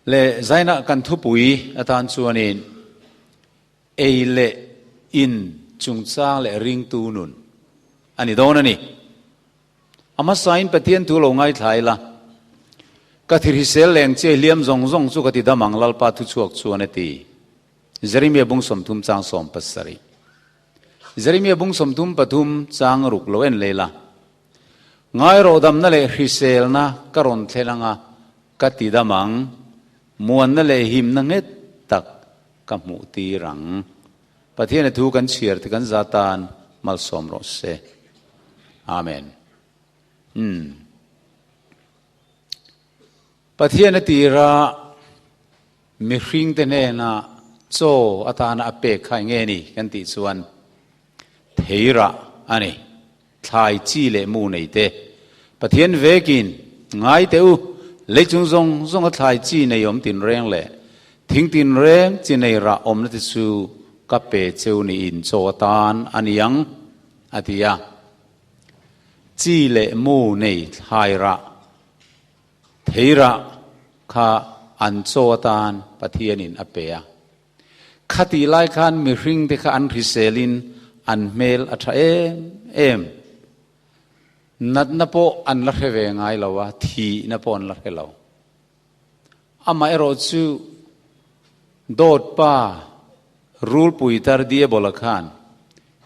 Le zaina kan thupui atan chuanin ei leh in chungchang leh ringtu nun a ni dawn a ni. A hmasain Pathian thu lo ngaithla ila, Ka thirhisel leng che hliam zawng zawng chu ka ti dam ang Lalpa thuchhuak chuan a ti. Jeremia bung 30 chang 17. Jeremia bung 33 chang ruk lo en leh ila, Ngai rawhdamna leh hriselna ka rawn thlen anga ka ti dam ang, muanna leh himna nghet tak ka hmuh tir ang. Pathian a thu kan chhiar te kan za tan malsawm rawh se. Amen. Umm. Pathian a tira mihring te hnena chaw atana a pek kha enge ni kan tih chuan theirah a ni. Thlai chi leh mu nei te. Pathian vekin ngai teh u, leichung zawng zawnga thlai chi nei awm tinreng leh thing tinreng chi nei rah awmna te chu ka pe cheu niin chaw atan a ni ang, a ti a. Chi leh mu nei thlai rah, thei rah kha an chaw atan Pathianin a pe a. Khatih lai khan mihring te kha an hriselin an hmel a tha em em. Natna pawh an la hre ve ngai lo a, thihna pawh an la hre lo. Amaherawh chu dawt pa rulpui tar Diabola khan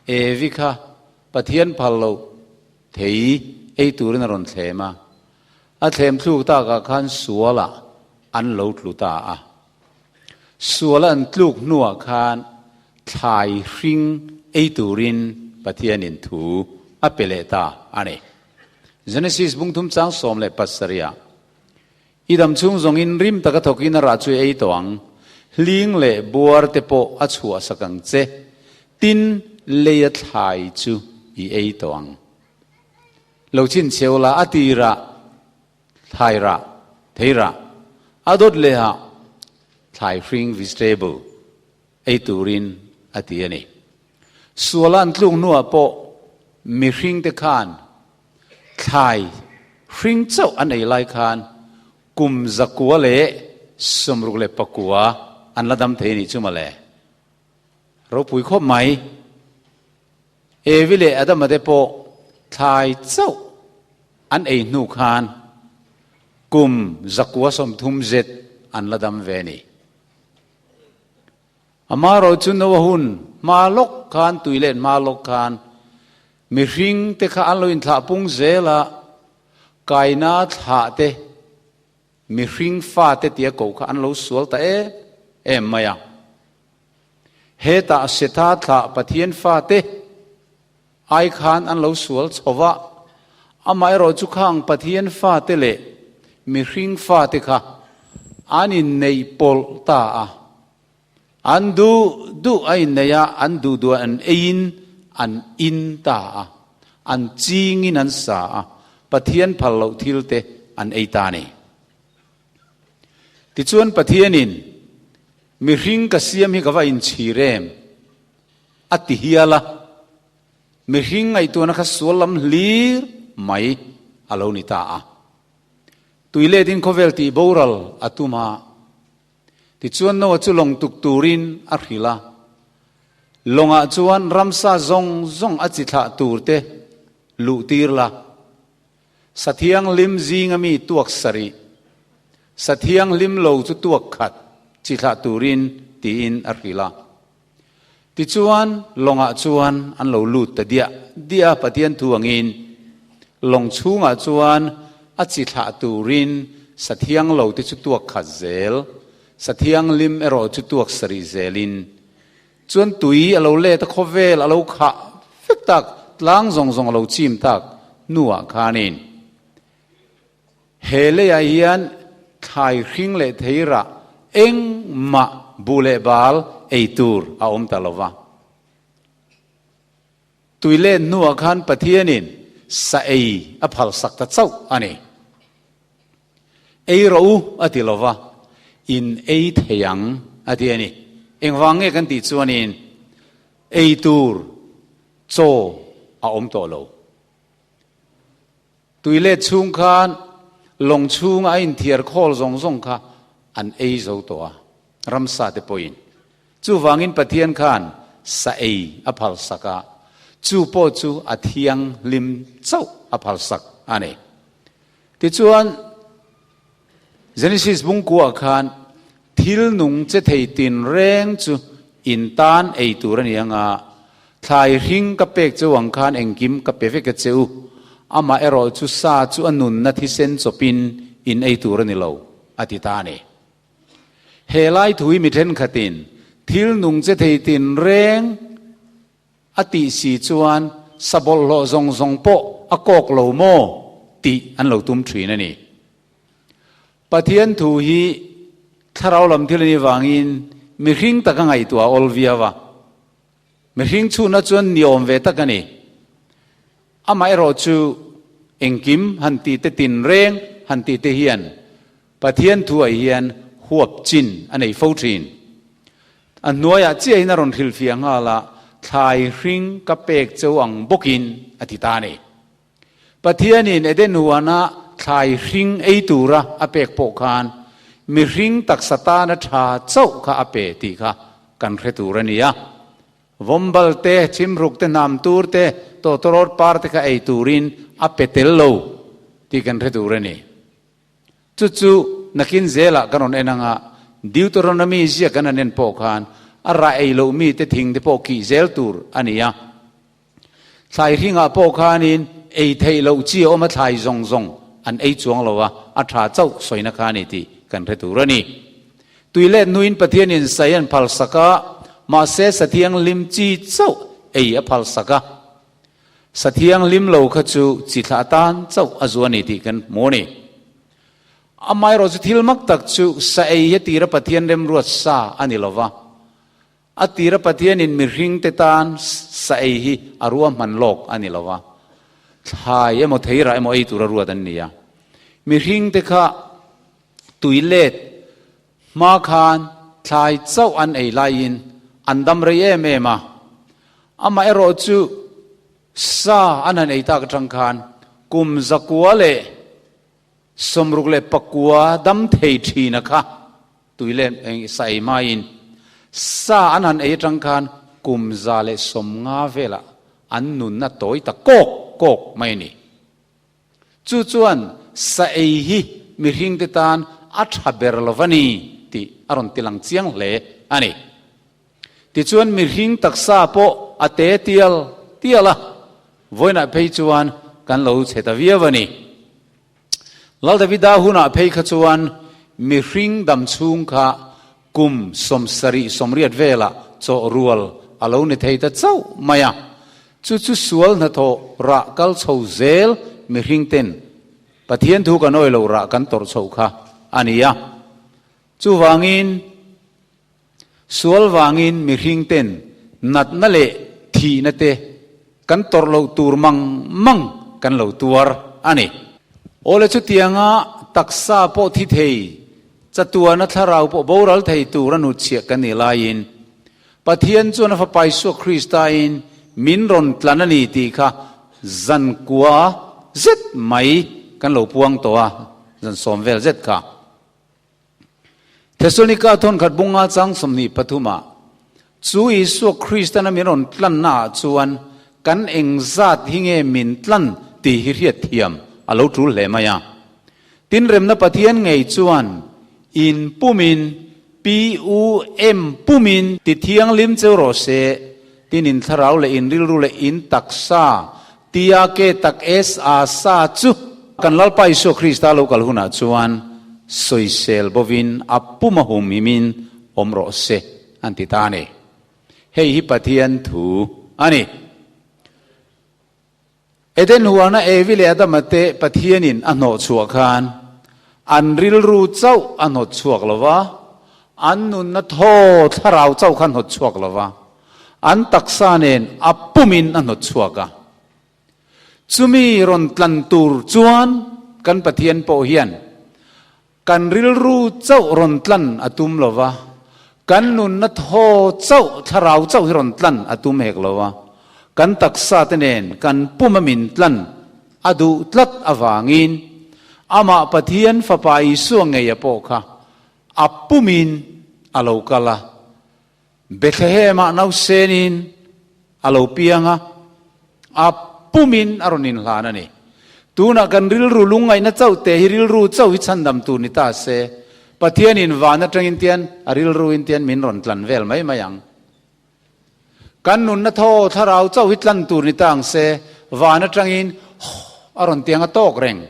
Evi kha Pathian phal loh thei ei turin a rawn thlem a. A thlem thluk takah khan sualah an lo tlu ta a. Sual an tluk hnuah khan thlai hring ei turin Pathianin thu a pe leh ta a ni. Genesis bung thum chang 17 ah, I dam chhung zawngin rim taka thawkin a rah chu ei tawh ang, hling leh buar te pawh a chhuah sak ang che, tin leia thlai chu i ei tawh ang. Lo chhinchheu la a tirah Thlai rah, thei rah, a dawt leha thlai hring, vegetable, ei turin a ti a ni. Suala an tluk hnuah pawh mihringte khan thlai hring chauh an ei lai khan kum 169 an la dam thei a nih chu mawle. Ropui khawp mai. Evi leh Adama te pawh thlai chauh an ei hnu khan kum 130 zet an la dam ve ni. Amaherawh chu Noa hun hma lawk khan, tui let hma lawk khan mihring te kha an lo inthlah pung zel a, Kaina thlah te, mihring fa te tia koh kha an lo sual ta em em mai a. Hetah Setha thlah Pathian fate ai khan an lo sual chho va, amaherawh chu khang Pathian fate leh mihring fate kha an inneih pawlh ta a. An duh duh a inneih a, an duh duh an eiin an in ta a, an chingin an sa a, Pathian phal loh thil te an ei ta a ni. Tichuan Pathianin, Mihring ka siam hi ka va inchhir em? a ti hial a. Mihring ngaihtuahna kha sual lam hlir mai a lo ni ta a. Tui letin khawvel tih boral a tum a. Tichuan Noah chu lawng tuk turin a hrilh a. Lawngah chuan ramsa zawng zawng a chi thlah tur te luh tir la. Sathianghlim zinga mi tuak sarih, sathianghlim lo chu tuak khat chi thlah turin tiin a hrilh a. Tichuan, lawngah chuan an lo lut ta diah diah a, Pathian thu angin lawng chhungah chuan a chi thlah turin sathiang lo te chu tuak khat zel, sathianghlim erawh chu tuak sarih zelin Chuan tui a lo let a, khawvel a lo khah vek tak, tlang zawng zawng a lo chim tak hnuah khanin he leiah hian thlai hring leh thei rah engmah buh leh bal ei tur a awm ta lo va. Tui let hnuah khan Pathianin sa ei a phalsak ta chauh a ni. Ei rawh u a ti lo va, in ei thei ang a ti a ni. Engvang nge kan tih chuanin ei tur chaw a awm tawh lo. Tui let chhung khan lawng chhunga a inthiar khawl zawng zawng kha an ei zo tawh a, ramsa te pawhin. Chuvangin Pathian khan sa ei a phalsak a, chu pawh chu a thianghlim chauh a phalsak a ni. Tichuan, Genesis bungkuah khan thil nung che thei tinreng chu in tan ei tur a ni ang a, thlai hring ka pek cheu ang khan engkim ka pe vek a che u, amah erawh chu sa chu a nunna thisen chawpin in ei tur a ni lo, a ti ta a ni. He lai thu hi mi thenkhatin thil nung che thei tinreng a tih si chuan sa bawlhhlawh zawng zawng pawh a kawk lo maw tih an lo tum thin a ni. Pathian thu hi thlarau lam thil a nih vangin mihring taka ngaihtuah a awl viau a. Mihring chhunna chuan ni awm ve tak a ni. Amaherawh chu engkim han tih te tinreng han tih te hian Pathian thuah hian huap chin a nei fo thin. A hnuaiah chiahin a rawn hrilhfiah nghal a, thlai hring ka pek cheu ang bawkin a ti ta a ni. Pathianin Eden huana thlai hring ei tura a pek pawh khan mihring taksa tana tha chauh kha a pe tih kha kan hre tur a ni a. Vawmbal te, chhimruk te, hnam tur te, tawtawrawt par te kha ei turin a pe tel lo tih kan hre tur a ni. Chu chu nakin zelah kan rawn en anga Deuteronomy ziak kan han en pawh khan a rah ei loh mite thing te pawh kih zel tur a ni a. Thlai hringah pawh khanin ei theih loh chi a awm a, thlai zawng zawng an ei chuang lo a, a tha chauh sawina kha a ni tih kan hre tur a ni. Tui let hnuin Pathianin sai an phalsak a, mahse sathianghlim chi chauh ei a phalsak a. Sa thianghlim lo kha chu chi thlah tan chauh a zu a ni tih kan hmu a ni. Amaherawh chu thil mak tak chu sa ei hi a tira Pathian remruat sa a ni lo va. A tira Pathianin mihringte tan sa ei hi a ruahman lawk a ni lo va. Thlai emaw theirah emaw ei tura ruat an ni a. Mihringte kha tui let Hma khan thlai chauh an ei laiin an dam rei em em a, amaherawh chu sa an han ei tak atang khan kum zakua leh 64 dam thei thina kha tui leh sa ei hmain sa an han ei atang khan kum 150 velah an nunna tawi ta kawk kawk mai a ni. Chu chuan sa ei hi mihringte tan a tha ber lo va ni tih a rawn tilang chiang hle a ni. Tichuan mihring taksa pawh a te tial tial a, vawiinah phei chuan kan lo chhe ta viau a ni. Lal Davida hunah phei kha chuan mihring dam chhung kha kum 70 80 velah chawh rual a lo ni thei ta chauh mai a. Chu chu sual hnathawh rah kal chho zel mihring ten Pathian thu kan awih loh rah kan tawrh chhoh kha a ni a. Chuvangin sual vangin mihring ten natna leh thihna te kan tawrh loh tur mang mang kan lo tuar a ni. Awle chutianga taksa pawh thi thei, chatuana thlarau pawh boral thei tur a hnutchhiah kan nih laiin Pathian chuan a Fapa Isua Krista-in min rawn tlan a ni tih kha zan kua zet mai kan lo puang tawh a, zan sawm vel zet kha. Thesalonika thawnkhat bunga chang 23 ah, Chu Isua Kristan a min rawn tlanna ah chuan kan engzat hi nge min tlan tih hi hriat thiam a lo tul hle mai a. Tinremna Pathian ngei chuan in pumin PUM pumin ti thianghlim cheu rawh se, tin in thlarau leh in rilru leh in taksa tia ke tak SA sa chu kan Lalpa Isua Krista lo kal hunah chuan sawisel bovin a pum a hum himin awm rawh se an ti ta a ni. Hei hi Pathian thu a ni. Eden huana Evi leh Adama te Pathianin a hnawh chhuah khan an rilru chauh a hnawt chhuak lo va, an nunna thaw thlarau chauh kha hnawt chhuak lo va, an taksa nen a pumin a hnawt chhuak a. Chumi rawn tlan tur chuan kan Pathian pawh hian Kan rilru chauh rawn tlan a tum lo va, kan nunna thaw chauh, thlarau chauh hi rawn tlan a tum hek lo va, kan taksa te nen kan pum a min tlan a duh tlat avangin Amah Pathian Fapa Isua ngeia pawh kha A pumin a lo kal a, Bethlehem-ah nausenin a lo piang a, a pumin a rawn inhlan a ni. Tunah kan rilru lungngaihna chauh te hi rilru chauh hi chhandam tur ni ta se, Pathianin van atangin tian a rilruin tian min rawn tlan vel mai mai ang. Kan nunna thaw thlarau chauh hi tlan tur ni ta ang se, van atangin a rawn tiang a tawk reng.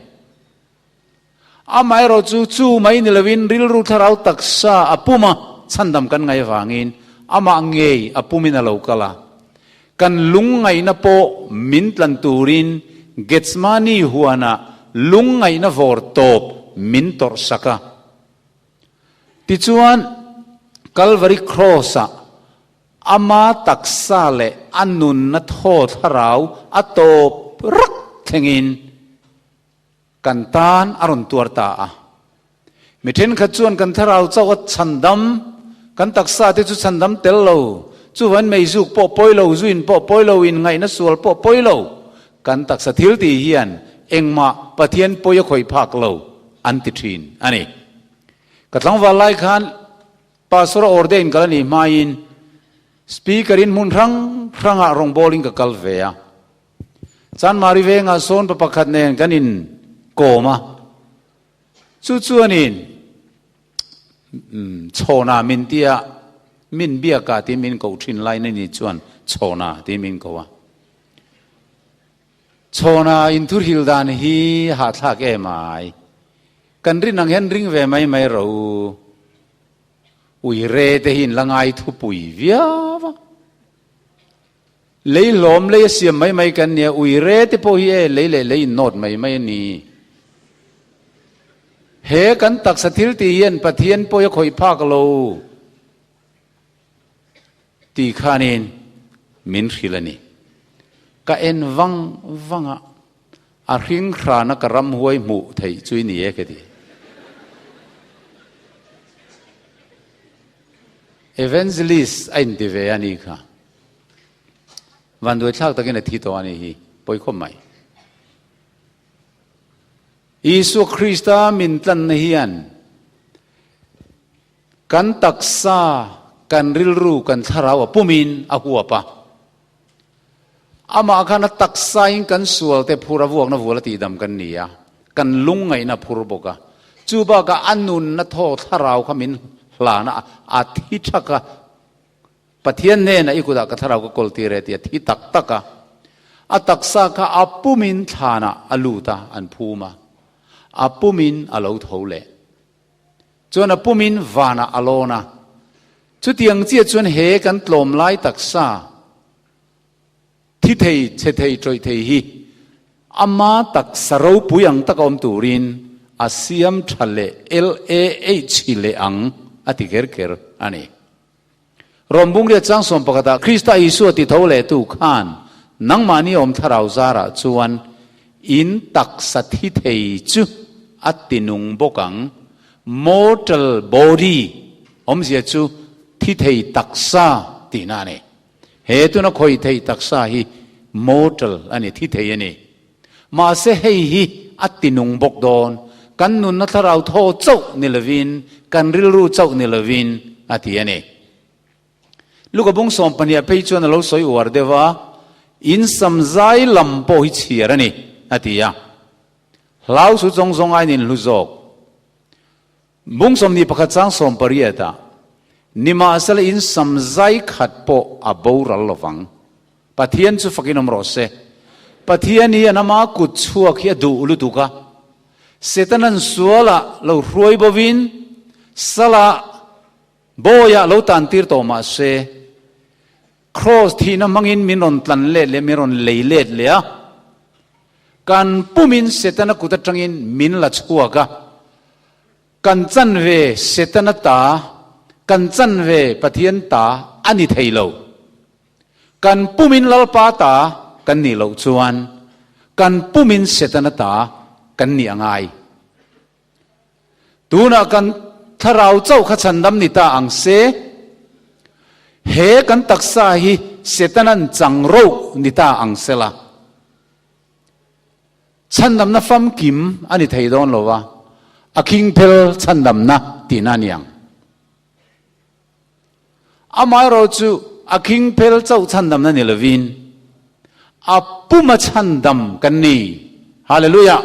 Amaherawh chu, chu mai ni loin rilru thlarau taksa a pum a, chhandam kan ngaih avangin amah ngei a pumin a lo kal a. Kan lungngaihna pawh min tlan turin Gethsemane huanah lungngaihna vawr tawp min tawrh sak a. Tichuan, Calvary Cross-ah ama taksa leh a nunna thaw thlarau a tawp rak thlengin, Kan tan a rawn tuar ta a. Mi thenkhat chuan kan thlarau chauh a chhandam, kan taksa te chu chhandam tel lo, chuvan meizuk pawh pawi lo, zuin pawh pawi lo, inngaihna sual pawh pawi lo, kan taksa thil tih hian engmah Pathian pawi a khawih phak lo an ti thin a ni. Ka tlangval lai khan Pastor a ordain kal a nih hmain Speaker in hmun hrang hrangah rawngbawlin ka kal ve a. Chanmari vengah sawn pa pakhat nen kan in kawm a, chu chuanin chhawna min tia min biakah tiin min koh thin lai na ni chuan chhawna tiin min ko a. Chhawna inthurhil dan hi hahthlak em ai. Kan rin ang hian ring ve mai mai ro. Ui re te hi in la ngai thupui viau a. Lei hlawm lei a siam mai mai kan nia, ui re te pawh hi e lei leh lei in nawt mai mai a ni. He kan taksa thil tih hian Pathian pawi a khawih phak lo tih khanin min hrilh a ni. Ka en vang vang a, a hring hrana ka ramhuai hmuh theih chu i ni e ka ti. Evangelist a inti ve a ni kha. Vanduai thlak takin a thi tawh a ni hi, pawi khawp mai. Isua Krista min tlanna hian kan taksa, kan rilru, kan thlarau a pumin a huap a. Amah khan a taksain kan sualte phur a vuakna vual a tihdam kan ni a, kan lungngaihna a phur bawk a. Chu bakah a nunna thaw thlarau kha min hlan a, a thi thak a, Pathian hnenah i kutah ka thlarau ka kawl tir e tih a thi tak tak a. A taksa kha a pumin thlanah a lut a, an phum a, a pumin a lo tho leh. Chuan a pumin vanah a lawn a. Chutiang chiah chuan he kan tlawm lai taksa thi thei, chhe thei, tawih thei hi ama taksa ropui ang taka awm turin a siam tha leh LAH leh ang a ti kher kher a ni. Rom Bungriat chang sawm pakhatah Krista Isua ti tho leh tu khan nangmahni awm thlarau zarah chuan in taksa thi thei chu a ti nung bawk ang. Mortal body awmzia chu thi thei taksa tihna a ni. He tuna khawih theih taksa hi mortal a ni, thi thei a ni. Mahse hei hi a ti nung bawk dawn, kan nunna thlarau thaw chauh ni lovin, kan rilru chauh ni lovin a ti a ni. Luka bung sawmpahniah phei chuan a lo sawi uar deuh a, In samzai lam pawh hi chhiar a ni, a ti a. Hlau su zawng zawng aiin in hlu zawk. Bung sawmhnih pakhat chang sawmpariat ah, Nimahsela in sam zai khat pawh a boral lo vang. Pathian chu fakin awm rawh se. Pathian hi an ama kut chhuak hi a duh lutuk a. Setanan sualah lo hruai bovin salah bawiah lo tantir tawh mah se, Kraws thihna hmangin min rawn tlan let leh min rawn lei let leh a. Kan pumin Setana kut atangin min la chhuak a. Kan chanve Setana ta, kan chanve Pathian ta a ni thei lo. Kan pumin Lalpa ta kan nih loh chuan kan pumin Setana ta kan nih a ngai. Tunah kan thlarau chauh kha chhandam ni ta ang se, he kan taksa hi Setanan chang roh ni ta ang sela, chhandamna famkim a ni thei dawn lo va, a khingphel chhandamna tihna a ni ang. Amaherawhchu a khing phel chauh chhandamna ni lovin a puma chhandam kan ni. Hallelujah!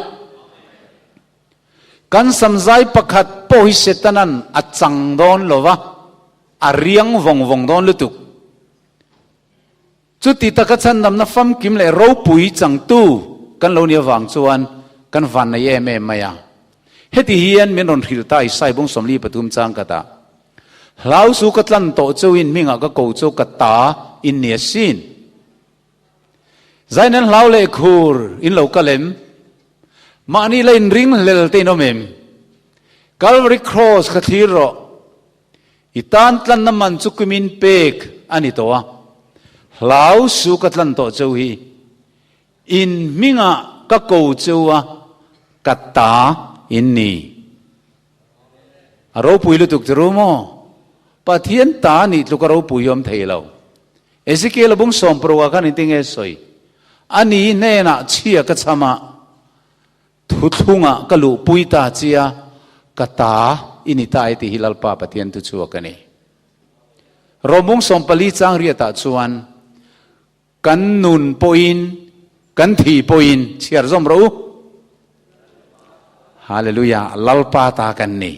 Kan samzai pakhat pawh hi Setanan a chang dawn lo va, a riang vawng vawng dawn lutuk. Chuti taka chhandamna famkim leh ropui changtu kan lo nih avang chuan kan vannei em em mai a. Heti hian min rawn hrilh ta Isai bung 43 chang khatah, Hlau su ka tlan tawh chauhin hmingah ka ko chu ka ta in ni asin. Zain an hlau leh khur in lo kal em? Mahni la inring hlel te in awm em? Calvary Cross kha thlir rawh. I tan tlanna man chu kumin pek a ni tawh a, hlau su ka tlan tawh cheu hi. In hmingah ka ko cheu a, ka ta in ni. A ropui lutuk chu ru maw? Pathian ta nih tluk a ropui hi awm thei lo. Ezekiel a bung sawmparuk ah khan engtin nge sawi? Ani hnenah chhia ka chham a, Thuthlungah ka luhpui ta chia, ka ta i ni ta e tih hi Lalpa Pathian thu chhuak a ni. Rawmung 14 chang riatah chuan kan nun pawhin kan thi pawhin chhiar zawm rawh u. Hallelujah, Lalpa ta kan ni.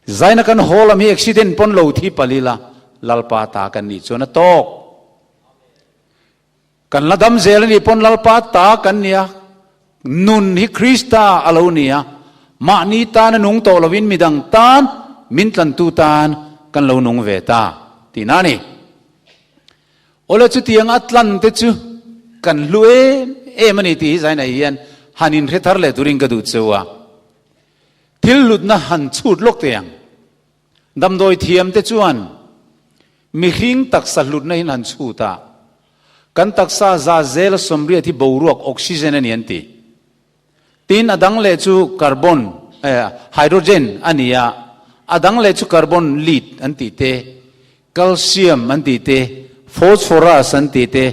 Zaina kan haw lam hi accident pawn lo thi pal ila, Lalpa ta kan nih chuan a tawk. Kan la dam zel a nih pawn Lalpa ta kan nia, nun hi Krista a lo nia, mahni tan a nung tawh lovin midang tan, min tlantu tan kan lo nung ve ta tihna a ni. Awle chutiang a tlan te chu kan hlu em em a ni tih hi Zainai hian han inhre thar leh turin ka duh cheu a. Thil hlutna han chhut lawk teh ang. Damdawi thiam te chuan mihring taksa hlutna in han chhut a, kan taksa za zela sawmriat hi boruak, oxygen, a ni an ti. Tin, a dang leh chu carbon, hydrogen, a ni a, a dang leh chu carbon, lead, an tih te, calcium an tih te, phosphorus an tih te,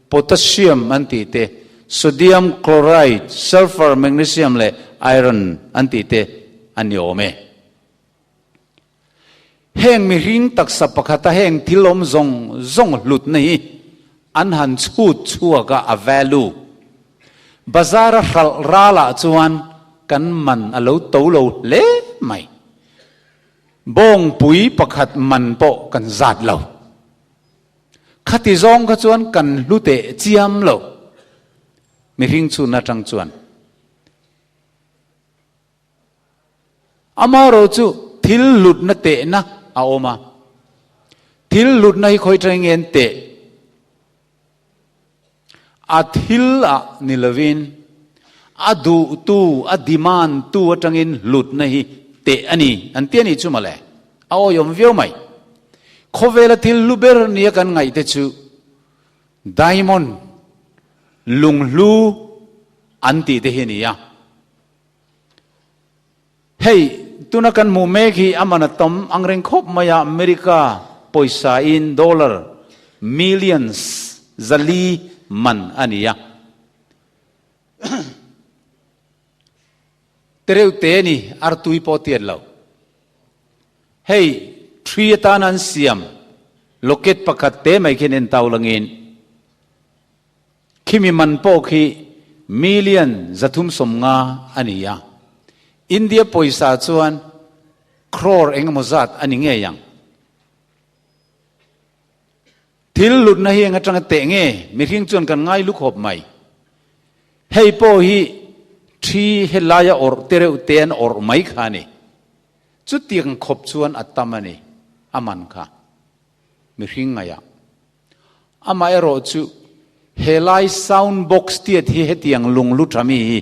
potassium an tih te, sodium chloride, sulphur, magnesium leh iron an tih te a ni awm e. Heng mihring taksa pakhata heng thil awm zawng zawng hlutna hi an han chhut chhuak a, a value. Bazar a hralh ralah chuan kan man a lo to lo hle mai. Bawngpui pakhat man pawh kan zat lo. Khati zawng kha chuan kan hlu teh chiam lo mihring chhun atang chuan. Amaherawh chu thil hlutna tehna a awm a, thil hlutna hi khawi tang nge an teh? A thil ah ni lovin a duhtu, a demand tu atangin hlutna hi teh a ni an ti a nih chu mawle. A awihawm viau mai. Khawvela thil hlu ber nia kan ngaih te chu diamond, lunghlu an tih te hi a ni a. Hei, tuna kan hmuh mek hi a man a tam angreng khawp mai a, America pawisa in dollar millions 400 man a ni a. Tereuh te ni, artui pawh tiat lo. Hei, thi atan an siam locket pakhat te mai khian en tau langin, Khimi man pawh khi million 350 a ni a, India pawisa chuan crore eng emaw zat a ni ngei ang. Thil hlutna hi eng atanga teh nge? Mihring chuan kan ngai lu khawp mai. Hei pawh hi thi helaia awrh te reuh te an awrh mai kha a ni. Chutiang khawp chuan a tam a ni, a man kha mihring ngaihah. Amaherawh chu helai sound box tiat hi hetiang lunglu tha mi hi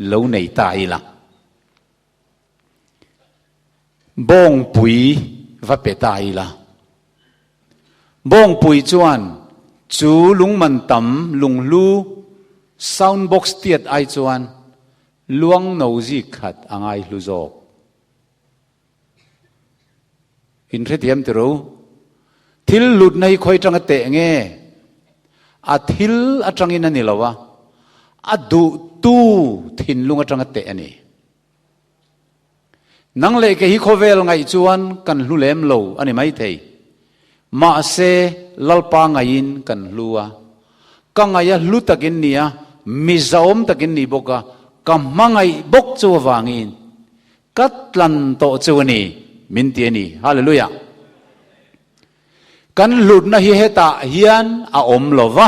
lo nei ta ila. Bawngpui va pe ta ila. Bawngpui chuan chu lungman tam lunghlu sound box tiat ai chuan luang no zik khat a ngai hlu zawk. In hrethiam ti ro. Thil lutna hi khawi tanga teh nge? A thil atangin a ni lo a, a duhtu thinlung atanga teh a ni. Nang leh ke hi khawvel ngaih chuan kan hlu lem lo a ni mai thei. Mahse, Lalpa ngaiin kan hlu a. Ka ngaih a hlu takin ni a, mi zahawm takin ni bawk a, ka hmangaih bawk chu avangin ka tlan tawh chu a ni, min ti a ni. Hallelujah! Kan hlutna hi hetah hian a awm lo va.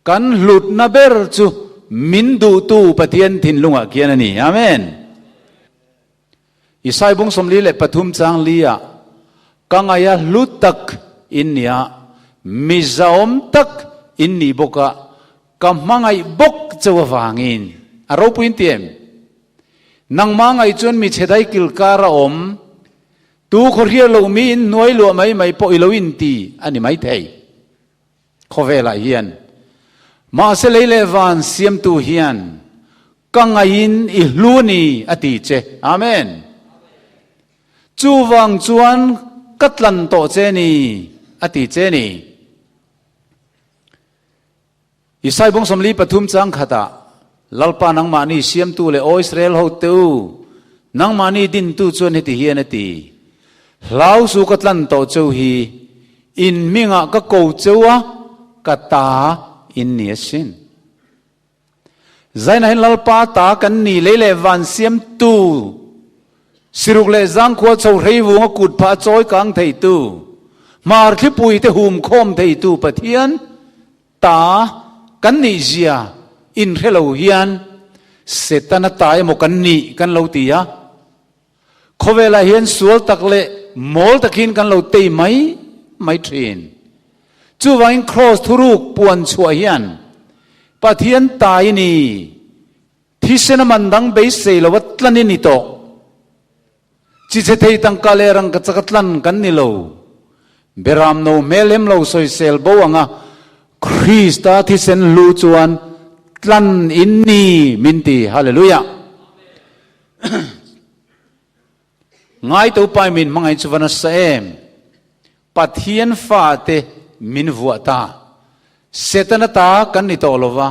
Kan hlutna ber chu min duhtu Pathian thinlungah khian a ni. Amen! Isai bung 43 chang li ah, Ka ngaih a hlu tak in nia, mi zahawm tak in nih bawk a, ka hmangaih bawk cheu avangin. A ropui in ti em? Nangmah ngaih chuan mi chhe dai kilkar a awm, tu khaw hriat loh mi in hnuai luah mai mai pawh i lo inti a ni maithei. Khawvelah hian mahse lei leh van siamtu hian ka ngaihin i hlu a ni a ti che. Amen. Chuvang chuan ka tlan tawh che ni a ti che ni. Isai bung 43 chang khatah Lalpa nangmahni siamtu leh Aw Israel hote u, nangmahni dintu chuan heti hian a ti, Hlau su ka tlan tawh cheu hi, in hmingah ka ko cheu a, ka ta in ni asin. Zaina hin Lalpa ta kan ni lei leh van siamtu, siruk leh zangkhua chho hrei vunga kut phah chawi kang theitu, hmar thlipui te hum khawm theitu Pathian, Ta kan nih zia inhre lo hian Setana ta emaw kan nih kan lo ti a, khawvelah hian sual tak leh mawl takin kan lo tei mai mai thin. Chuvangin Kraws thuruk puan chhuah hian Pathian ta i ni, thisen a man dang beisei lo a tlan i ni tawh. Chi chhe thei tangka leh rangka chaka tlan kan ni lo. Beram no hmel hem lo sawisel bo anga Krista thisen hlu chuan tlan in ni min ti. Hallelujah! Ngai to pai min hmangaih chu va nasa em! Pathian fate min vuah ta. Setana ta kan ni tawh lova,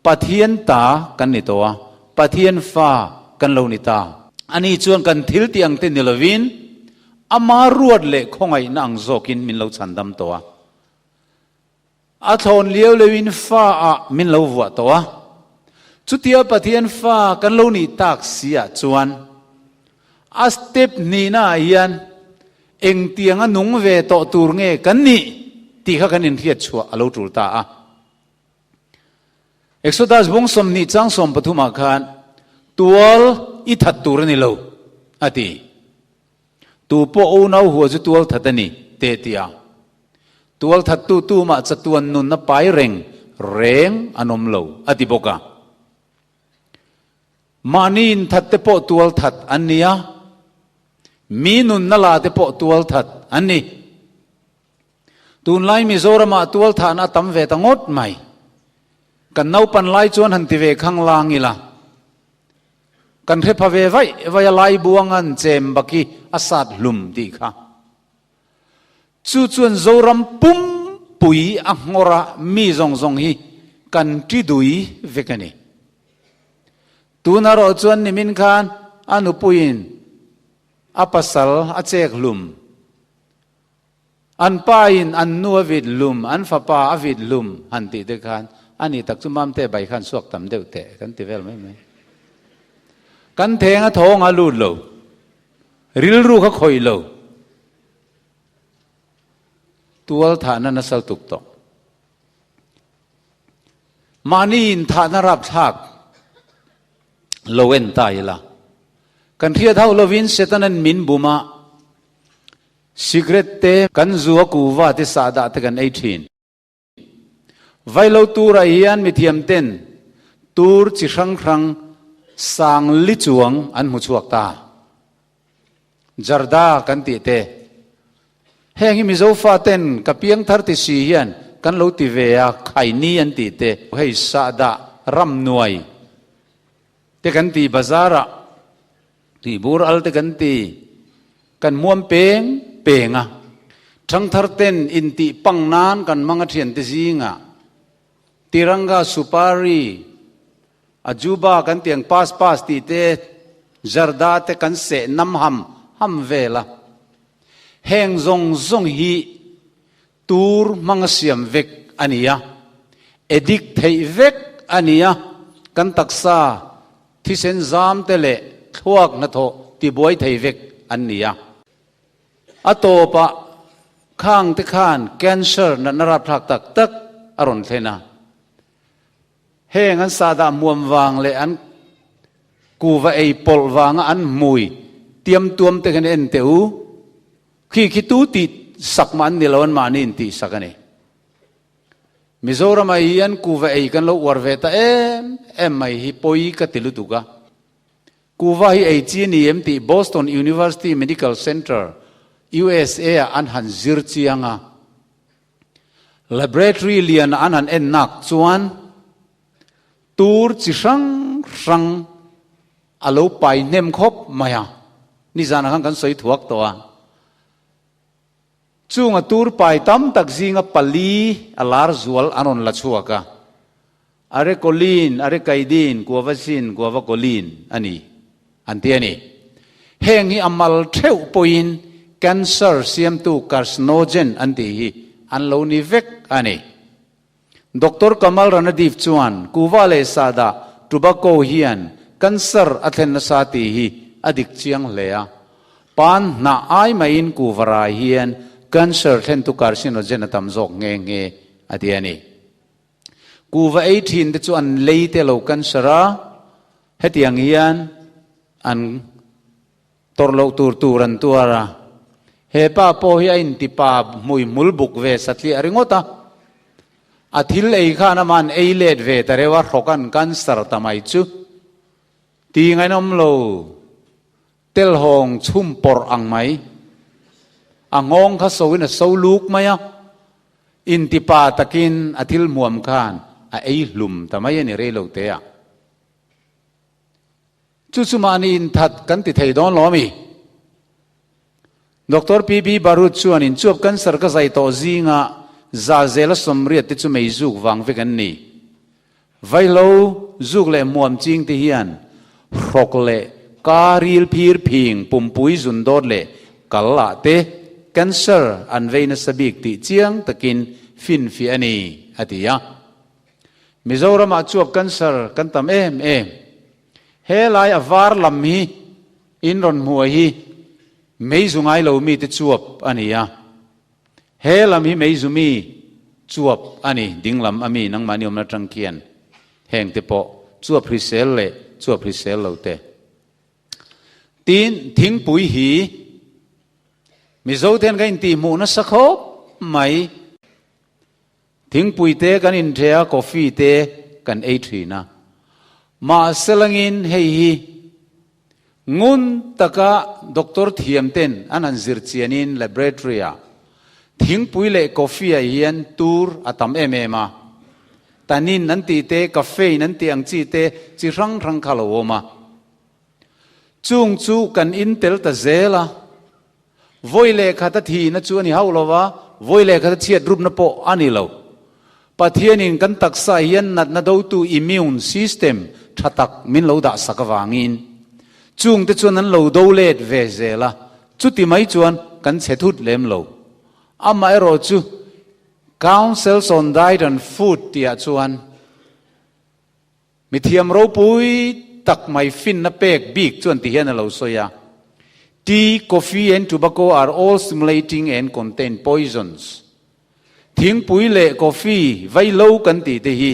Pathian ta kan ni tawh a, Pathian fa kan lo ni ta. Ani chuan kan thil tih ang te ni lovin, ama ruat leh khawngaihna ang zawkin min lo chhandam tawh a. A thlawn liau leuhin fa ah min lo vuah tawh a. Chutia Pathian fa kan lo nih tak si ah chuan a step hnihna ah hian engtiang a nung ve tawh tur nge kan nih tih kha kan inhriat chhuah a lo tul ta a. Exodus bung 20 chang 13 ah khan tual i that tur a ni lo a ti. Tu pawh unau hua chu tual that a ni, te ti a. Tual thattu tumah chatuan nunna pai reng reng an awm lo, a ti bawk a. Mahni inthat te pawh tual that an ni a, mi nunna la te pawh tual that an ni. Tunlai Mizoramah tual thahna a tam ve ta ngawt mai. Kan naupan lai chuan han ti ve khang lang ila. Kan hre pha ve vaih vaih a lai buangan chem baki a sat hlum tih kha. Chu chuan Zoram pum pui a nghawr a mi zawng zawng hi kan ṭi dui vek a ni. Tuna rawh chuan nimin khan a nupuiin a pasal a chek hlum. An pa in an nu a vit hlum, an fapa a vit hlum han tih te khan a ni tak chu Mamte bai khan suak tam deuh teh kan ti vel mai mai. Kan theng a thawng a lut lo. Rilru kha khawih lo. Tual thahna nasal tuk tawh. Mahni in thahna rapthlak lo en ta ila. Kan hriat hauh lovin Setanan min bum a, Cigarette te kan zu a kuva te sahdah te kan ei thin. Vailo turah hian mithiam ten tur chi hrang hrang sang li chuang an hmu chhuak ta. Jarda kan tih te. Heng hi Mizo fa ten ka piang thar ti si hian kan lo ti ve a, khaini an tih te. Hei sahdah ram nuai te kan ti bazar ah. Tih bur al te kan ti, kan muam peng peng a. Thangthar ten intih pang nan kan hmang a thian te zingah Tiranga, Supari, Ajuba kan ti ang pass pass tih te, Zarda te kan seh nam ham ham vel a. Heng zawng zawng hi tur hmanga siam vek a ni a, addict theih vek a ni a, kan taksa thisen zam te leh thluak hnathawh tibuai thei vek an ni a. A tawpah khang te khan cancer natna rapthlak tak tak a rawn thlen a. Heng an sahdah hmuam vang leh an kuva ei pawlh vanga an hmui tiam tuam te khan en teh u. Khi khi tu tih sak mah an ni lo, anmahni in tih sak a ni. Mizoram ah hian kuva ei kan lo uar ve ta em em mai hi pawi ka ti lutuk a. Kuva hi ei chi a ni em tih Boston University Medical Center, USA ah an han zir chiang a. Laboratory lian an han en nak chuan tur chi hrang hrang a lo pai hnem khawp mai a, nizanah khan kan sawi thuak tawh a. Chunga tur pai tam tak zinga pali a lar zual an rawn la chhuak a, Arecolin, Arecaidin, Guavacin, Guavacolin a ni an ti a ni. Heng hi a mal theuh pawhin cancer siamtu carcinogen an tih hi an lo ni vek a ni. Doctor Kamal Ranadiv chuan kuva leh sahdah tobacco hian cancer a thlen nasa tih hi a dik chiang hle a. Pan hnah ai maiin kuva rai hian cancer thlentu carcinogen a tam zawk nghe nghe a ti a ni. Kuva ei thin te chu an lei te lo cancer a, hetiang hian an tawrh loh tur tur an tuar a. He pa pawh hi a inti pa hmui hmul buk ve satliah ringawt a, a thil ei khan ama'n ei let ve ta reuh a, hrawk an cancer ta mai chu ti ngainawm lo. Telhawng chhum pawrh ang mai. A nghawng kha soin a so luk mai a, intipa takin a thil hmuam khan a ei hlum ta mai a ni rei lo te a. Chu chu mahni inthat kan ti thei dawn lo ami? Doctor PB Barut chuan inchuap cancer ka zai tawh zinga za zela sawmriat te chu mei zuk vang vek an ni. Vaihlo zuk leh hmuam ching te hian hrawk leh ka ril phir phing pumpui zun dawt leh kal ah te cancer an vei nasa bik tih chiang takin finfiah a ni, a ti a. Mizoram ah chuap cancer kan tam em em. He lai a var lam hi in rawn hmuh hi meizu ngai lo mi te chuap a ni a. He lam hi meizu mi chuap a ni, ding lam a mi nangmahni awmna atang khian heng te pawh chuap hrisel leh chuap hrisel lo te. Tin, thingpui hi Mizo te hian kan intihhmuh nasa khawp mai. Thingpui te kan inṭhe a, coffee te kan ei ṭhin a. Mahse langin hei hi ngun taka doctor thiam ten an han zir chianin laboratory ah thingpui leh coffee ah hian tur a tam em em a. Tannin an tih te, caffeine an tih ang chi te chi hrang hrang kha lo awm a. Chung chu kan in tel ta zel a. Vawi leh khat a thihna chu a ni hauh lo va, vawi leh khat a chhiat rupna pawh a ni lo. Pathianin kan taksa hian natna dotu immune system tha tak min lo dah sak avangin chungte chuan an lo do let ve zel a, chuti mai chuan kan chhe thut lem lo. Amaherawh chu Councils on Diet and Food tihah chuan Mithiam ropui tak mai finna pek bik chuan ti hian a lo sawi a, Tea, coffee and tobacco are all stimulating and contain poisons. Thingpui leh coffee vaihlo kan tih te hi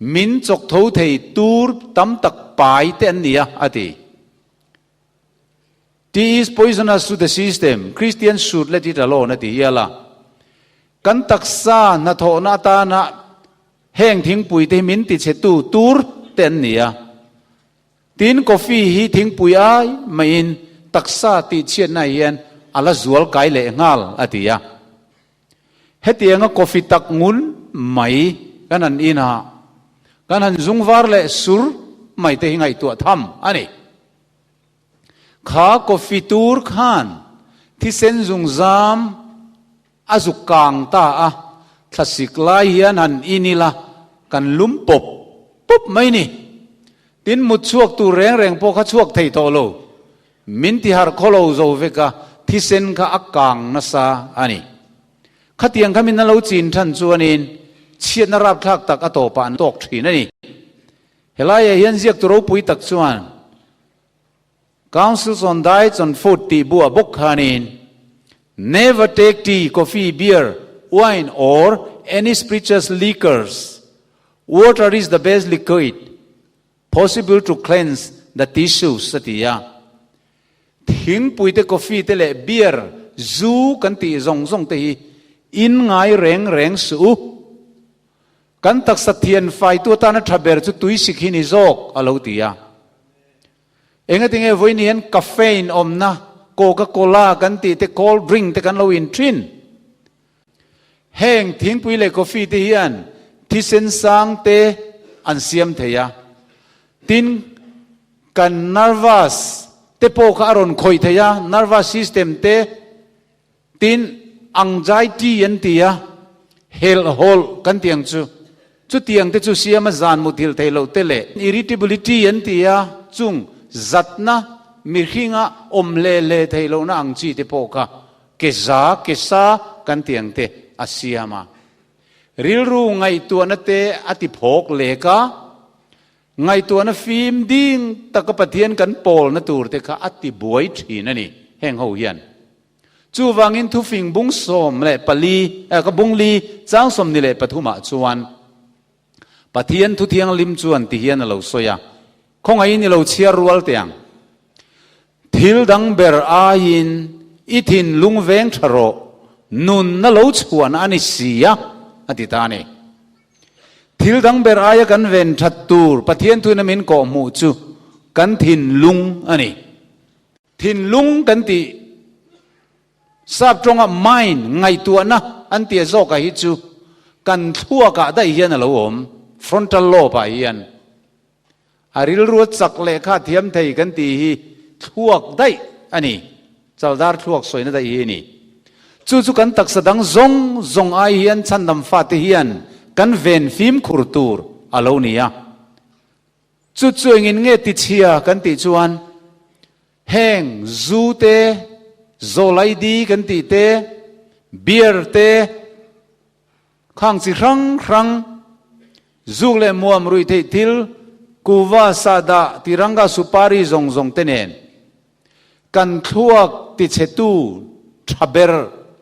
min chawk tho thei tur tam tak pai te an ni a, a ti. Tea is poisonous to the system, Christians should let it alone a ti hial a. Kan taksa hnathawhna atana Heng thingpui te hi min ti chhe tu tur te an ni a. Tin, coffee hi thingpui ai maiin taksa tih chhiatna hian a la zual kai leh nghal, a ti a. Hetianga coffee tak ngun mai kan han in a, kan han zung var leh sur mai te hi ngaihtuah tham a ni. Kha coffee tur khan thisen zungzam A zuk kang ta a, thlasik lai hian han in ila kan lum pawp pawp mai ni. Tin, mut chhuak tur reng reng pawh kha chhuak thei tawh lo. Min ti harh khaw lo zo vek a, thisen kha a kang nasa a ni. Khatiang kha min an lo chin than chuanin chhiatna rapthlak tak a tawpah an tawk thin a ni. Helaiah hian ziaktu ropui tak chuan Counsels on Diets on Food tih buah bawk khanin Never take tea, coffee, beer, wine or any spirituous liquors. Water is the best liquid possible to cleanse the tissues a ti a. Thingpui te, coffee te leh beer, zu kan tih zawng zawng te hi in ngai reng reng suh u. Kan taksa thian faitu atana tha ber chu tui sik hi ni zawk a lo ti a. Engatinge vawiin hian caffeine awmna Coca Cola kan tih te cold drink te kan lo in thin. Heng thingpui leh coffee te hian thisen sang te an siam thei a. Tin, kan nervous te pawh kha a rawn khawih thei a, nervous system te. Tin, anxiety an ti a, helhhawlh kan tih ang chu. Chutiang te chu siama zan muthilh theih loh te leh irritability an ti a, chung zatna mihringa awm hle hle theih lohna ang chi te pawh kha ke za, ke sa kan tih ang te a siam a. Rilru ngaihtuahna te a ti phawk lek a, ngaihtuahna fim ding taka Pathian kan pawlna tur te kha a ti buai thin a ni heng ho hian. Chuvangin thufing bung 14, ka bung li chang 23 ah chuan Pathian thu thianghlim chuan ti hian a lo sawi a, Khawngaihin i lo chhiar rual teh ang. Thil dang ber aiin i thinlung veng tha rawh, nunna lo chhuahna a ni si a, a ti ta a ni. Thil dang ber aia kan ven that tur Pathian thuin a min kawhhmuh chu kan thinlung a ni. Thinlung kan tih sap tawnga mind, ngaihtuahna an tia zawkah hi chu kan thluakah daih hian a lo awm, frontal lobe ah hian. A rilru a chak leh kha thiam thei kan tih hi thluak daih a ni, chaldar thluak sawina daih hi a ni. Chu chu kan taksa dang zawng zawng ai hian chhandam fate hian kan ven fimkhur tur a lo ni a. Chu chu engin nge tichhia kan tih chuan heng zu te, zawlaidi kan tih te, beer te, khang chi hrang hrang, zuk leh muam ruih theih thil, kuva, sahdah, tiranga, supari zawng zawng te nen kan thluak tichhetu tha ber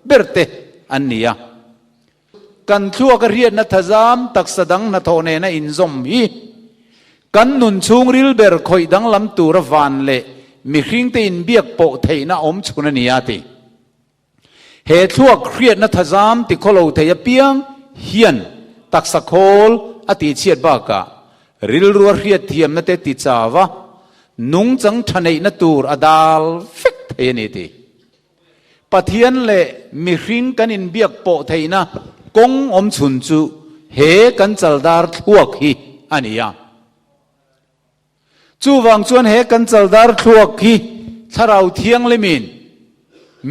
ber te an ni a. Kan thluak a hriatna thazam taksa dang hnathawh nena inzawm hi kan nun chhungril ber khawih danglam tura van leh mihringte inbiak pawh theihna awm chhun a ni a ti. He thluak hriatna thazam ti khawlo thei apiang hian taksa khawl a tihchhiat bakah rilrua hriatthiamna te ti chau a, nungchang tha neihna tur a dal vek thei a ni ti. Pathian leh mihring kan inbiak pawh theihna kawng awm chhun chu he kan chaldar thluak hi a ni a. Chuvang chuan he kan chaldar thluak hi Thlarau Thianghlimin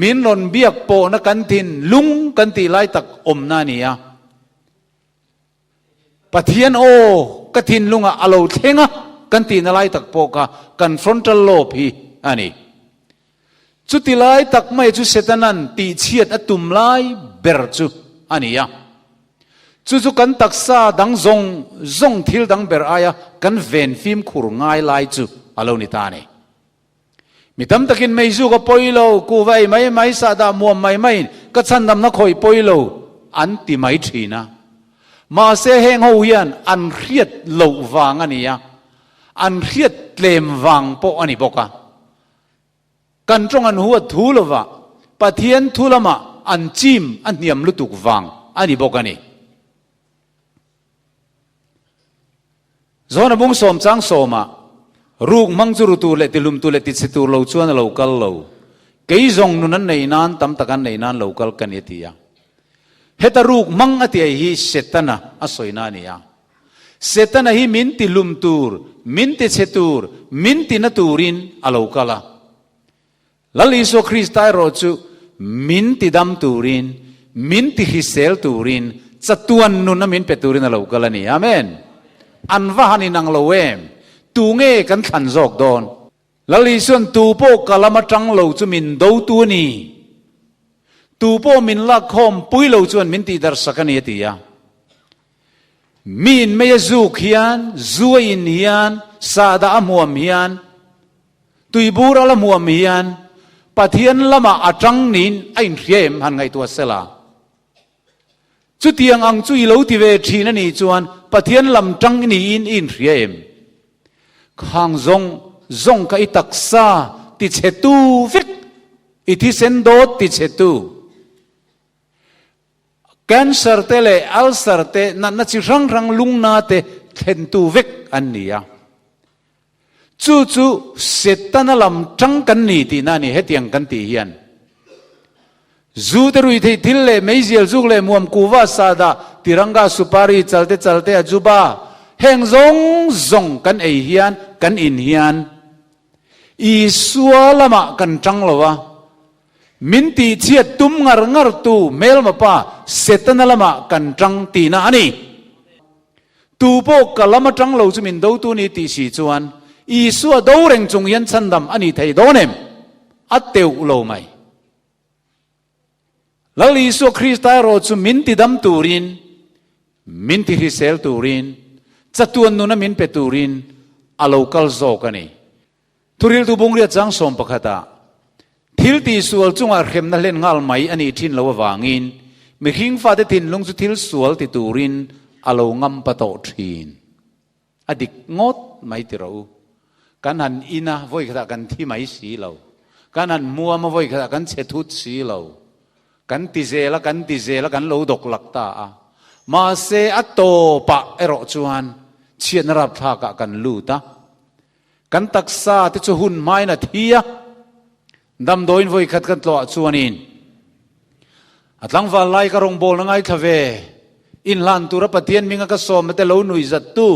min rawn biak pawhna kan thinlung kan tih lai tak awmna a ni a. Pathian aw ka thinlungah a lo thleng a kan tihna lai tak pawh kha kan frontal lobe hi a ni. Chuti lai tak mai chu Setana'n tihchhiat a tum lai ber chu a ni a. Chu chu kan taksa dang zawng zawng thil dang ber aia kan ven fimkhur ngai lai chu a lo ni ta a ni. Mi tam takin meizu ka pawi lo, kuhva ei mai mai, sahdah muam mai maiin ka chhandamna khawih pawi lo an ti mai thin a. Mahse heng ho hian an hriat loh vang a ni a, an hriat tlem vang pawh a ni bawk a. Kan tawng an huat thu lova Pathian thu lamah an chim a hniam lutuk vang a ni bawk a ni. Zawna bung sawm chang sawmah, Ruk hmang chu ru tur leh tihlum tur leh tichhe tur lo chuan a lo kal lo. Kei zawng nun an nei nan tam tak an nei nan lo kal ka ni a ti a. Heta ruk hmang a ti ai hi Setana a sawina a ni a. Setana hi min tihlum tur, min tichhe tur, min tina turin a lo kal a. Lal Isua Krista erawh chu min tidam turin, min tihrisel turin, chatuan nuna min pe turin a lo kal a ni. Amen! An va han inang lo em? Tunge kan thlan zawk dawn? Lal Isuan tu pawh ka lam atang lo chu min dotu a ni. Tu pawh min lakkhawm pui lo chuan min tihdarhsak a ni a ti a. Mi in mei a zuk hian, zu a in hian, sahdah a hmuam hian, tuibur a la hmuam hian Pathian lamah a tang niin a inhria em han ngaihtuah sela. Chutiang ang chu i lo ti ve thin a nih chuan Pathian lam tang niin i inhria em? Khang zawng zawng kha i taksa tichhetu vek, i thisen dawt tichhetu. Cancer te leh ulcer te natna chi hrang hrang lungna te thlentu vek an ni a. Chu chu Setana lam tang kan ni tihna a ni hetiang kan tih hian. Zu te rui theih thil leh meizial zuk leh muam kuva sahdah tiranga supari chalte chalte ajuba heng zawng zawng kan ei hian kan in hian Isua lamah kan tang lo a. Min tihchhiat tum ngar ngar tu hmelma pa Setana lamah kan tang tihna a ni. Tu pawh ka lam atang lo chu min dotu ni tih si chuan Isua do reng chung hian chhandam a ni thei dawn em? A teuh lo mai. Lal Isua Krista erawh chu min tidam turin, min tihrisel turin, chatuan nuna min pe turin a lo kal zawk a ni. Thuriltu bungriat chang 11 ah thil tihsual chungah hremna hlen nghal mai a nih thin lo avangin mihring fate thinlung chu thil sual ti turin a lo ngam pa tawh thin. A dik ngawt mai ti rawh u. Kan han in a, vawi khatah kan thi mai si lo. Kan han hmuam a, vawi khatah kan chhe thut si lo. Kan ti zel a, kan ti zel a, kan lo dawk lak ta a. Mahse a tawpah erawh chuan chhiatna rapthlakah kan lut a. Kan taksa te chu hun hmain a thi a, damdawiin vawi khat kan tlawh ah chuanin a tlangval lai ka rawngbawlna ngaithla ve, inhlan tura Pathian hminga ka sawmna te lo nui zat tu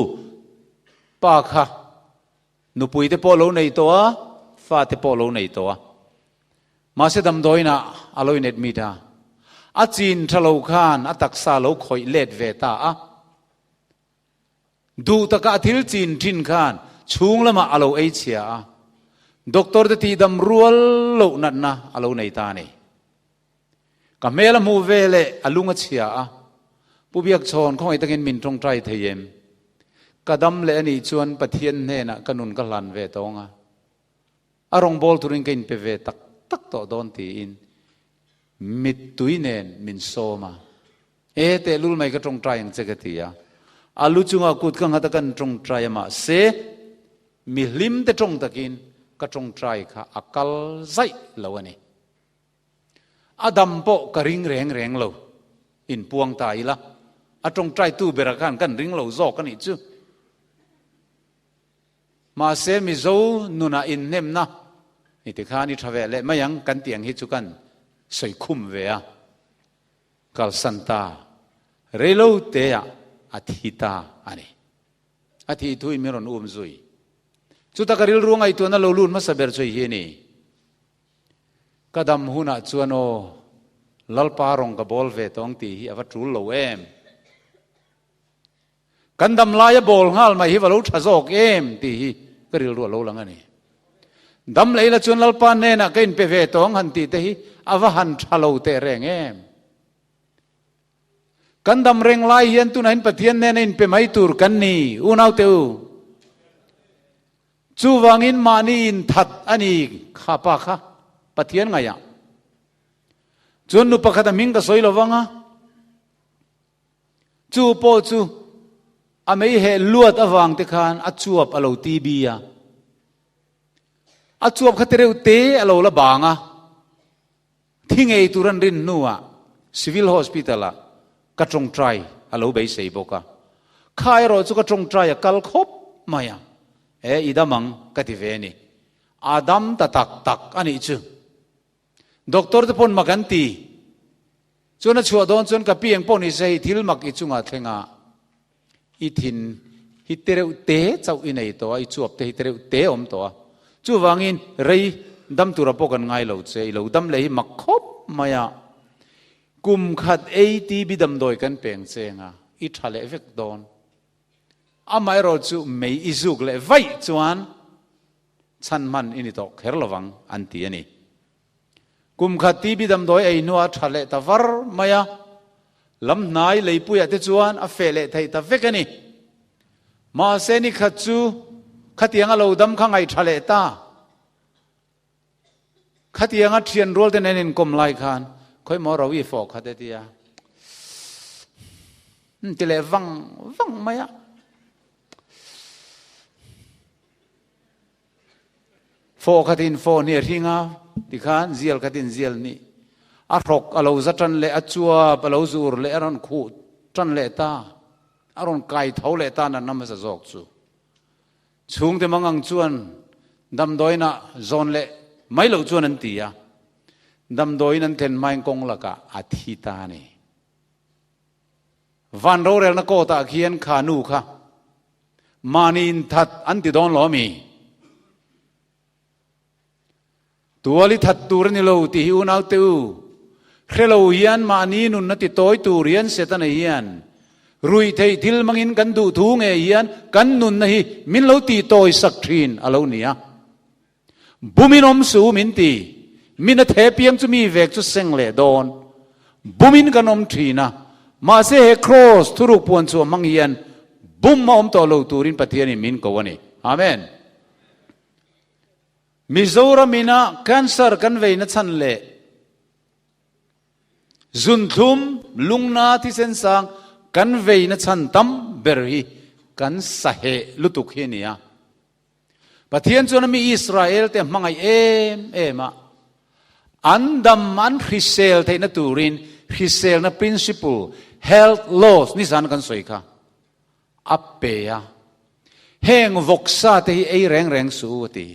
pa kha nupui te pawh lo nei tawh a, fa te pawh lo nei tawh a. Mahse damdawiin ah a lo in admit a, a chin tha lo khan a taksa lo khawih let ve ta a. Duh taka a thil chin thin khan chhung lamah a lo ei chhia a, doctor te tihdam rual loh natna a lo nei ta a ni. Ka hmel a hmuh ve leh a lung a chhia a, Pu Biakchhawn khawngaih takin min tawngtai thei em? Ka dam leh a nih chuan Pathian hnenah ka nun ka hlan ve tawng a, a rawngbâwl turin ka inpe ve tak tak tawh dawn tiin mittui nen min sawm a. E tehlul mai ka tawngtai ang che ka ti a, a lu chungah kut ka nghat a kan tawngtai a mahse mi hlim te tawng takin ka tawngtai kha a kal zaih lo a ni. A dam pawh ka ring reng reng lo, inpuang ta ila a tawngtai tu berah khan kan ring lo zawk a nih chu. Mahse Mizo nunah inhnemna i tikhan i tha ve leh mai ang kan tih ang hi chu kan sawi khum ve a. Kalsan ta, reilo teah a thi ta a ni. A thih thuin min rawn um zui. Chuta ka rilru ngaihtuahna lo lut hmasa ber chu hi a ni. Ka dam hunah chuan aw, Lalpa rawng ka bawl ve tawng tih hi a va tul lo em? Kan dam laia bawl nghal mai hi va lo tha zawk em tih hi ka rilru a lo lang a ni. Dam leh ila chuan Lalpa hnenah ka inpe ve tawng han tih te hi a va han tha lo teh reng em. Kan dam reng lai hian tunah hian Pathian hnena inpe mai tur kan ni, unaute u. Chuvangin mahni inthat a ni kha pa kha Pathian ngaihah. Chuan nu pakhat a hming ka sawi lovang a. Chu pawh chu a mei heh luat avang te khan a chuap a lo TB a. A chuap kha tereuh te a lo la bang a. Thi ngei tur an rin hnuah Civil Hospital ah ka tawngtai a lo beisei bawk a. Kha erawh chu ka tawngtai a kal khawp mai a. E i dam ang ka ti ve a ni. A dam ta tak tak a nih chu. Doctor te pawn mak an ti. Chuan a chhuah dawn chuan ka pi eng pawh ni se hei thil mak i chungah thleng a, i thin hi tereuh te chauh i nei tawh a, i chuap te hi tereuh te a awm tawh a. Chuvangin rei dam tura pawh kan ngai lo che, i lo dam leh hi mak khawp mai a. Kum khat ATB damdawi kan peng cheng a, i tha leh vek dawn. Amaherawhchu mei i zuk leh vaih chuan. Chhan hman i ni tawh kher lovang an ti a ni. Kum khat TB damdawi ei hnuah a tha leh ta var mai a, lam hnai leipuiah te chuan a feh leh theih ta vek a ni. Mahse ni khat chu khatiang a lo dam kha ngaih tha leh ta. Khatianga thian rual te nen inkawm lai khan khawi maw ro i fawh khat e tia ti leh vang vang mai a. Fawh khatin fawh hnih a hring a, tikhan zial khatin zial hnih. A hrawk a lo za tan leh a chuap a lo zur leh a rawn khuh tan leh ta. A rawn kai tho leh ta natna hmasa zawk chu. Chhungte mangang chuan damdawiinah zawn leh mai loh chuan an ti a, damdawiin an thlen hmain kawng lakah a thi ta a ni. Van rorelna kawtah khian kha nu kha mahni inthat an ti dawn lo a mi? Tual i that tur a ni lo tih hi unaute u, hre lo hian mahni nunna ti tawi tur hian Setana hian ruih theih thil hmangin kan duh thu ngei hian kan nunna hi min lo tih tawi sak thin a lo ni a. Bumin awm suh u min ti, min a the piang chu mi vek chu seng leh dawn. Bumin kan awm thin a, mahse he kraws thuruk puan chhuah hmang hian bum a awm tawh lo turin Pathianin min ko a ni. Amen. Mizoram ina cancer kan veina chhan leh zunthlum, lungna, thisen sang kan veina chhan tam ber hi kan saheh lutuk hi a ni a. Pathian chuan a mi Israel te hmangaih em em a, an dam an hrisel theihna turin hriselna principle, health laws nizan kan sawi kha A pe a, Heng vawksa te hi ei reng reng suh u a ti.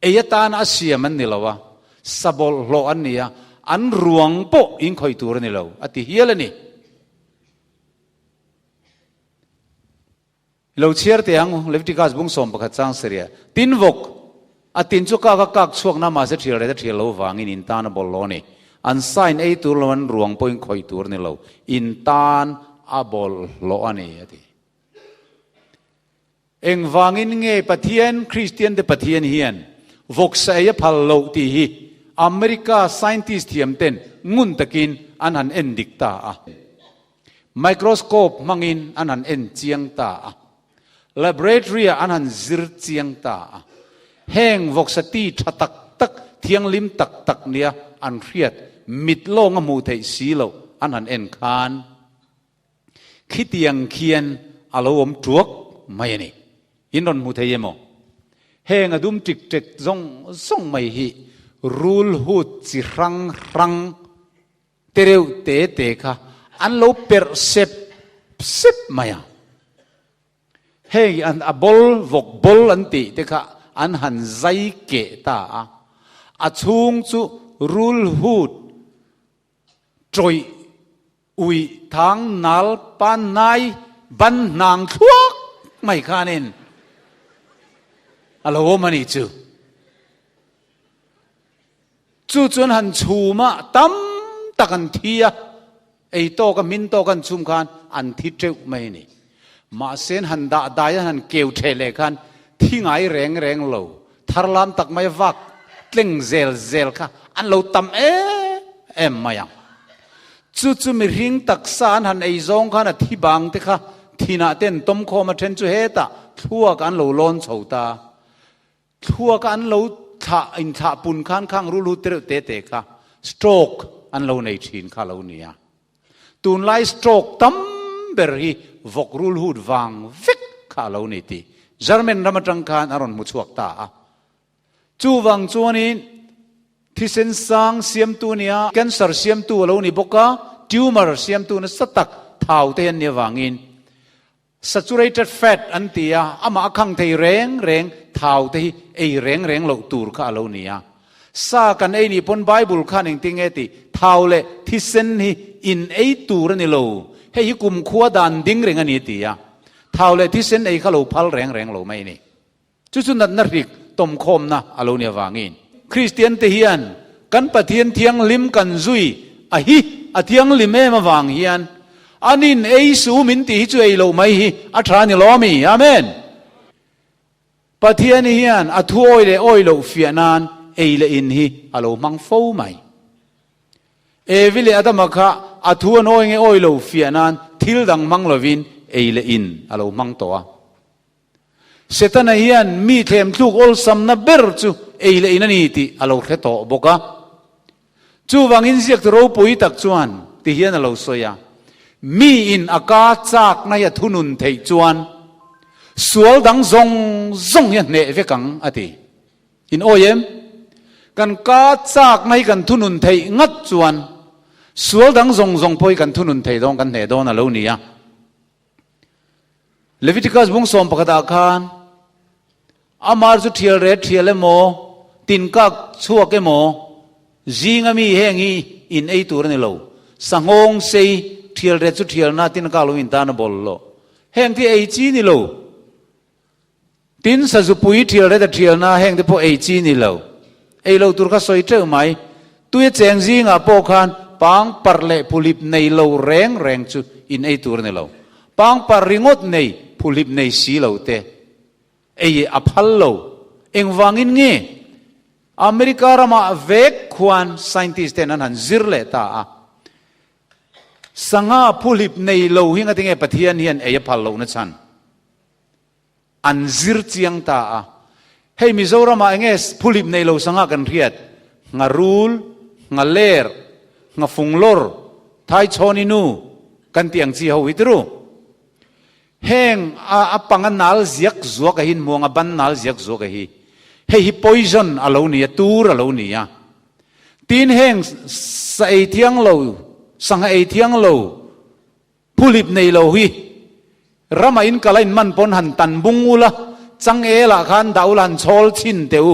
Ei atana a siam an ni lo a, sa bawlhhlawh an ni a, an ruang pawh in khawih tur a ni lo a ti hial a ni. Lo chhiar teh ang, Leviticus bung 11 chang saria, Tin vawk, a tin chu kak a kak chhuak na mahse thial ret a thial lo vangin in tan a bawlhhlawh a ni. An sign ei tur lo an ruang pawhin khawih tur a ni lo, in tan a bawlhhlawh a ni, a ti. Engvangin nge Pathian, Kristian te Pathian hian vawksa ei a phal loh tih hi America scientist thiam ten ngun takin an han en dik ta a. Microscope hmangin an han en chiang ta a. Laboratory ah an han zir chiang ta a. Heng vawksa ti tha tak tak, thianghlim tak tak nia an hriat mit lawng a hmuh theih si loh an han en khan khitiang khian a lo awm tuak mai a ni. In rawn hmu thei emaw? Heng a dum ṭik ṭek zawng zawng mai hi rul hut chi hrang hrang Te reuh te te kha an lo perh sep sep mai a. Hei an a bol, vawk bol an tih te kha an han zai keh ta a. A chhung chu rul hut, tawih, uih, thang, nal, pan, nai, ban, hnang thluak mai khanin a lo awm a nih chu. Chu chuan han chhum a, tam tak an thi a, ei tawk a, min tawk an chhum khan an thi teuh mai a ni. Mahse an han dah dai an han keu theh leh khan thi ngai reng reng lo, thar lam tak mai vak tleng zel zel kha an lo tam em em mai ang. Chu chu mihring taksa an han ei zawng khan a thi bang te kha thinah te an tawm khawm a, then chu hetah thluak an lo lawn chho ta. Thluak a an lo thlah inthlah pun khan khang rulhu tereuh te te kha stroke an lo nei thin kha lo nia. Tunlai stroke tam ber hi vawk rulhut vang vek kha a lo ni tih German ram atang khan a rawn hmu chhuak ta a. Chuvang chuanin thisen sang siamtu nia, cancer siamtu a lo ni bawk a, tumor siamtu nasa tak thau te hian nia vangin Saturated fat an ti a, amah a khang thei reng reng thau te hi ei reng reng loh tur kha a lo ni a. Sa kan ei nih pawn Bible khan engtin nge tih, thau leh thisen hi in ei tur a ni lo, hei hi kumkhua dan ding reng a ni a ti a. Thau leh thisen ei kha lo phal reng reng lo mai a ni. Chu chu natna hrik tawmkhawmna a lo ni avangin Kristian te hian kan Pathian thianghlim kan zui a hi a thianghlim em avang hian anin ei su min tih hi chu ei loh mai hi a tha a ni lawmi. Amen. Pathian hian a thu awi leh awi loh fiah nan ei leh in hi a lo hmang fo mai. Evi leh Adama kha a thu an awi nge awi lo fiah nan thil dang hmang lovin ei leh in a lo hmang tawh a. Setana hian mi thlemthluk awlsamna ber chu ei leh in a ni tih a lo hre tawh bawk a. Chuvangin ziaktu ropui tak chuan ti hian a lo sawi a, Mi in a ka chakna hi a thunun theih chuan sual dang zawng zawng hi a hneh vek ang a ti. In awi em? Kan ka chakna hi kan thunun theih ngat chuan sual dang zawng zawng pawh hi kan thunun thei dawn, kan hneh dawn a lo ni a. Leviticus bung sawm pakhatah khan Amar chu thial ret thial emaw, tinkak chhuak emaw, zinga mi heng hi in ei tur a ni lo. Sanghawng sei thial ret chu thialna tinkak lo in tan a bawl lo. Heng te ei chi ni lo. Tin sazupui thial ret a thialna heng te pawh ei chi ni lo. Ei lo tur kha sawi teuh mai. Tuia cheng zingah pawh khan pang parh leh phuhlip nei lo reng reng chu in ei tur a ni lo. Pang parh ringawt nei, phuhlip nei si lo te ei a phal lo. Engvangin nge America ramah vek khuan scientist ten an han zir leh ta a. Sangha phuhlip nei lo hi ngatinge Pathian hian ei a phal lohna chhan? An zir chiang ta a. Hei Mizoramah enge phuhlip nei lo sangha kan hriat? Ngharul, nghaler, nghafunglawr, thaichhawni nu kan tih ang chi ho hi tiru. Heng a a panga nal ziak zuak a hi, muanga ban nal ziak zuak a hi. Hei hi poison a lo ni a, tur a lo ni a. Tin heng sa ei thiang lo, sangha ei thiang lo, Phulip nei lo hi ramah in kal a in man pawn han tan bung ula, changel ah khan dah ula han chhawl chhin teh u.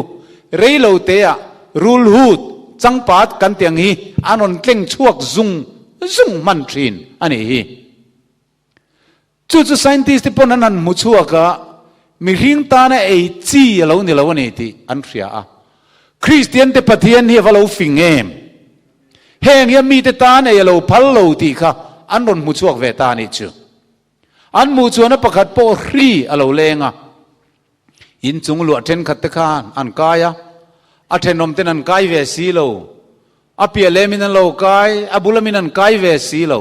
Rei lo te ah rul hut changpat kan tih ang hi an rawn tleng chhuak zung zung hman thin a nih hi. Chu chu scientist te pawn an han hmu chhuak a, mihring tana ei chi a lo ni lo a ni tih an hria a. Kristian te Pathian hi a va lo fing em? Heng hian mite tan ei a lo phal lo tih kha an rawn hmu chhuak ve ta a nih chu. An hmuh chuan a pakhat pawh hri a lo leng a. In chung luah thenkhat te khan an kai a, a thenawm ten an kai ve si lo. A piah lemin an lo kai, a bula min an kai ve si lo.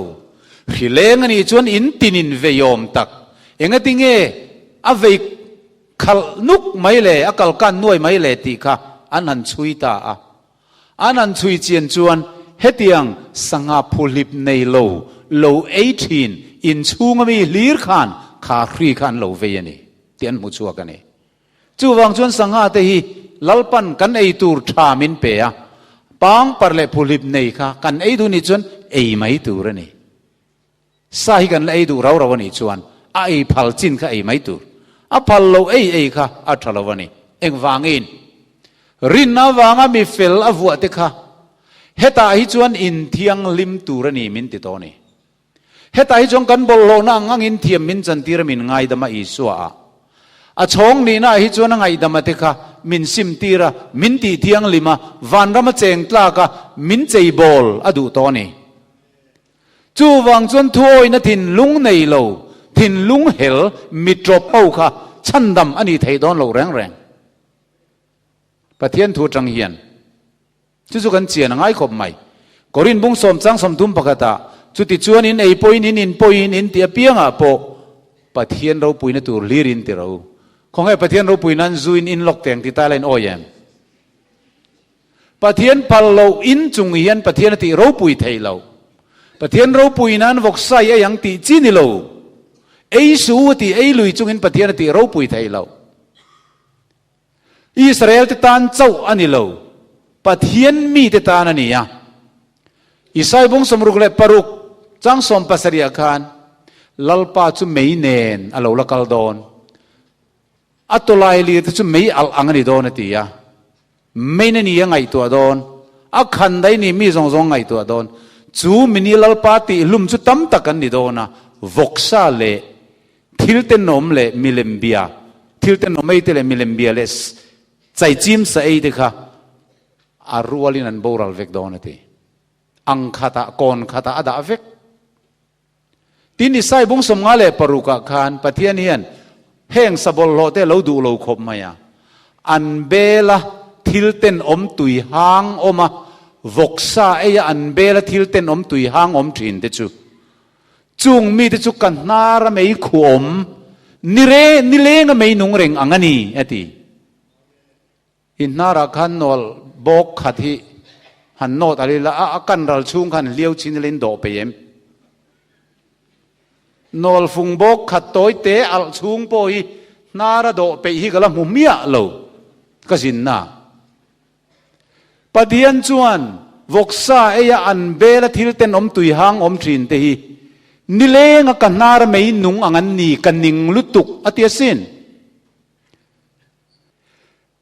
Hri leng a nih chuan in tinin veiawm tak. Engati nge a vei khalh nuk mai le, a kalkan nuai mai le tih kha an han chhui ta a. An han chhui chian chuan hetiang sangha phuhlip nei lo lo ei thin inchhunga mi hlir khan kha hri kha an lo vei a ni tih an hmu chhuak a ni. Chuvang chuan sangha te hi Lalpan kan ei tur tha min pe a, pangpar leh phuhlip nei kha kan ei duh nih chuan ei mai tur a ni. Sa hi kan la ei duh rau rau a nih chuan a ei phal chin kha ei mai tur. A phal lo ei ei kha a tha lo a ni. Engvangin? Rinna avanga mi fel a vuah te kha hetah hi chuan inthianghlim tur a ni min ti tawh a ni. Hetah hi chuan kan bawlhhlawhna ang angin thiam min chantir a min ngaidam a Isua a. A chhawng nihna ah hi chuan a ngaihdam a te kha min simtir a, min tihthianghlim a, vanram a cheng tlak a, min cheibawl a duh tawh a ni. Chuvang chuan thuawina thinlung nei lo, thinlung hel mi tawp ho kha chhandam a nih theih dawn lo reng reng. Pathian thu atang hian chu chu kan chian a ngai khawp mai. Korin bung sawm chang 31 ah chuti chuan in ei pawhin in in pawhin in ti apiangah pawh Pathian ropuina tur hlir in ti ro. Khawnge Pathian ropuina an zu in in lawk teng ti ta la in awi em? Pathian phal loh in chung hian Pathian a tih ropui thei lo. Pathian ropui nan vawksai ei ang tih chi ni lo. Ei su a tih ei lui chungin Pathian a tih ropui thei lo. Israel te tan chauh a ni lo. Pathian mi te tan a ni a. Isai bung 66 chang 17 ah khan Lalpa chu mei nen a lo la kal dawn. A tawlai lir te chu mei alh ang a ni dawn a ti a. Main a ni a ngaihtuah dawn, a khan daih ni mi zawng zawng ngaihtuah dawn. Chu mini Lalpa tih hlum chu tam tak an ni dawn a, vawksa leh thil tenawm leh milem bia, thil tenawm ei te leh milem bia leh chaichim sa ei te kha a rualin an boral vek dawn a ti. Ang khatah, kawn khatah a dah vek. Tin Isai bung 56 ah khan Pathian hian. Heng sa bawlhhlawh te lo duh lo khawp mai a. An bela thil tenawm tui hang awm a, vawksa eia an bela thil tenawm tui hang awm thin te chu. Chung mite chu ka hnara mei khuawm, ni re, ni lenga mei nung reng ang a ni, a ti. I hnarah khan nual bawk khat hi han nawt a lila a, a kan ral chhung khan hliau chin ila in dawh peih em? Nual fung bawk khat tawi te alh chhung pawh hi hnara dawh peih hi ka la hmu miah lo ka zinna. Pathian chuan vawksa eia an bela thil tenawm tui hang awm thin te hi nilenga ka hnar mei nung ang an ni ka ning lutuk a ti asin.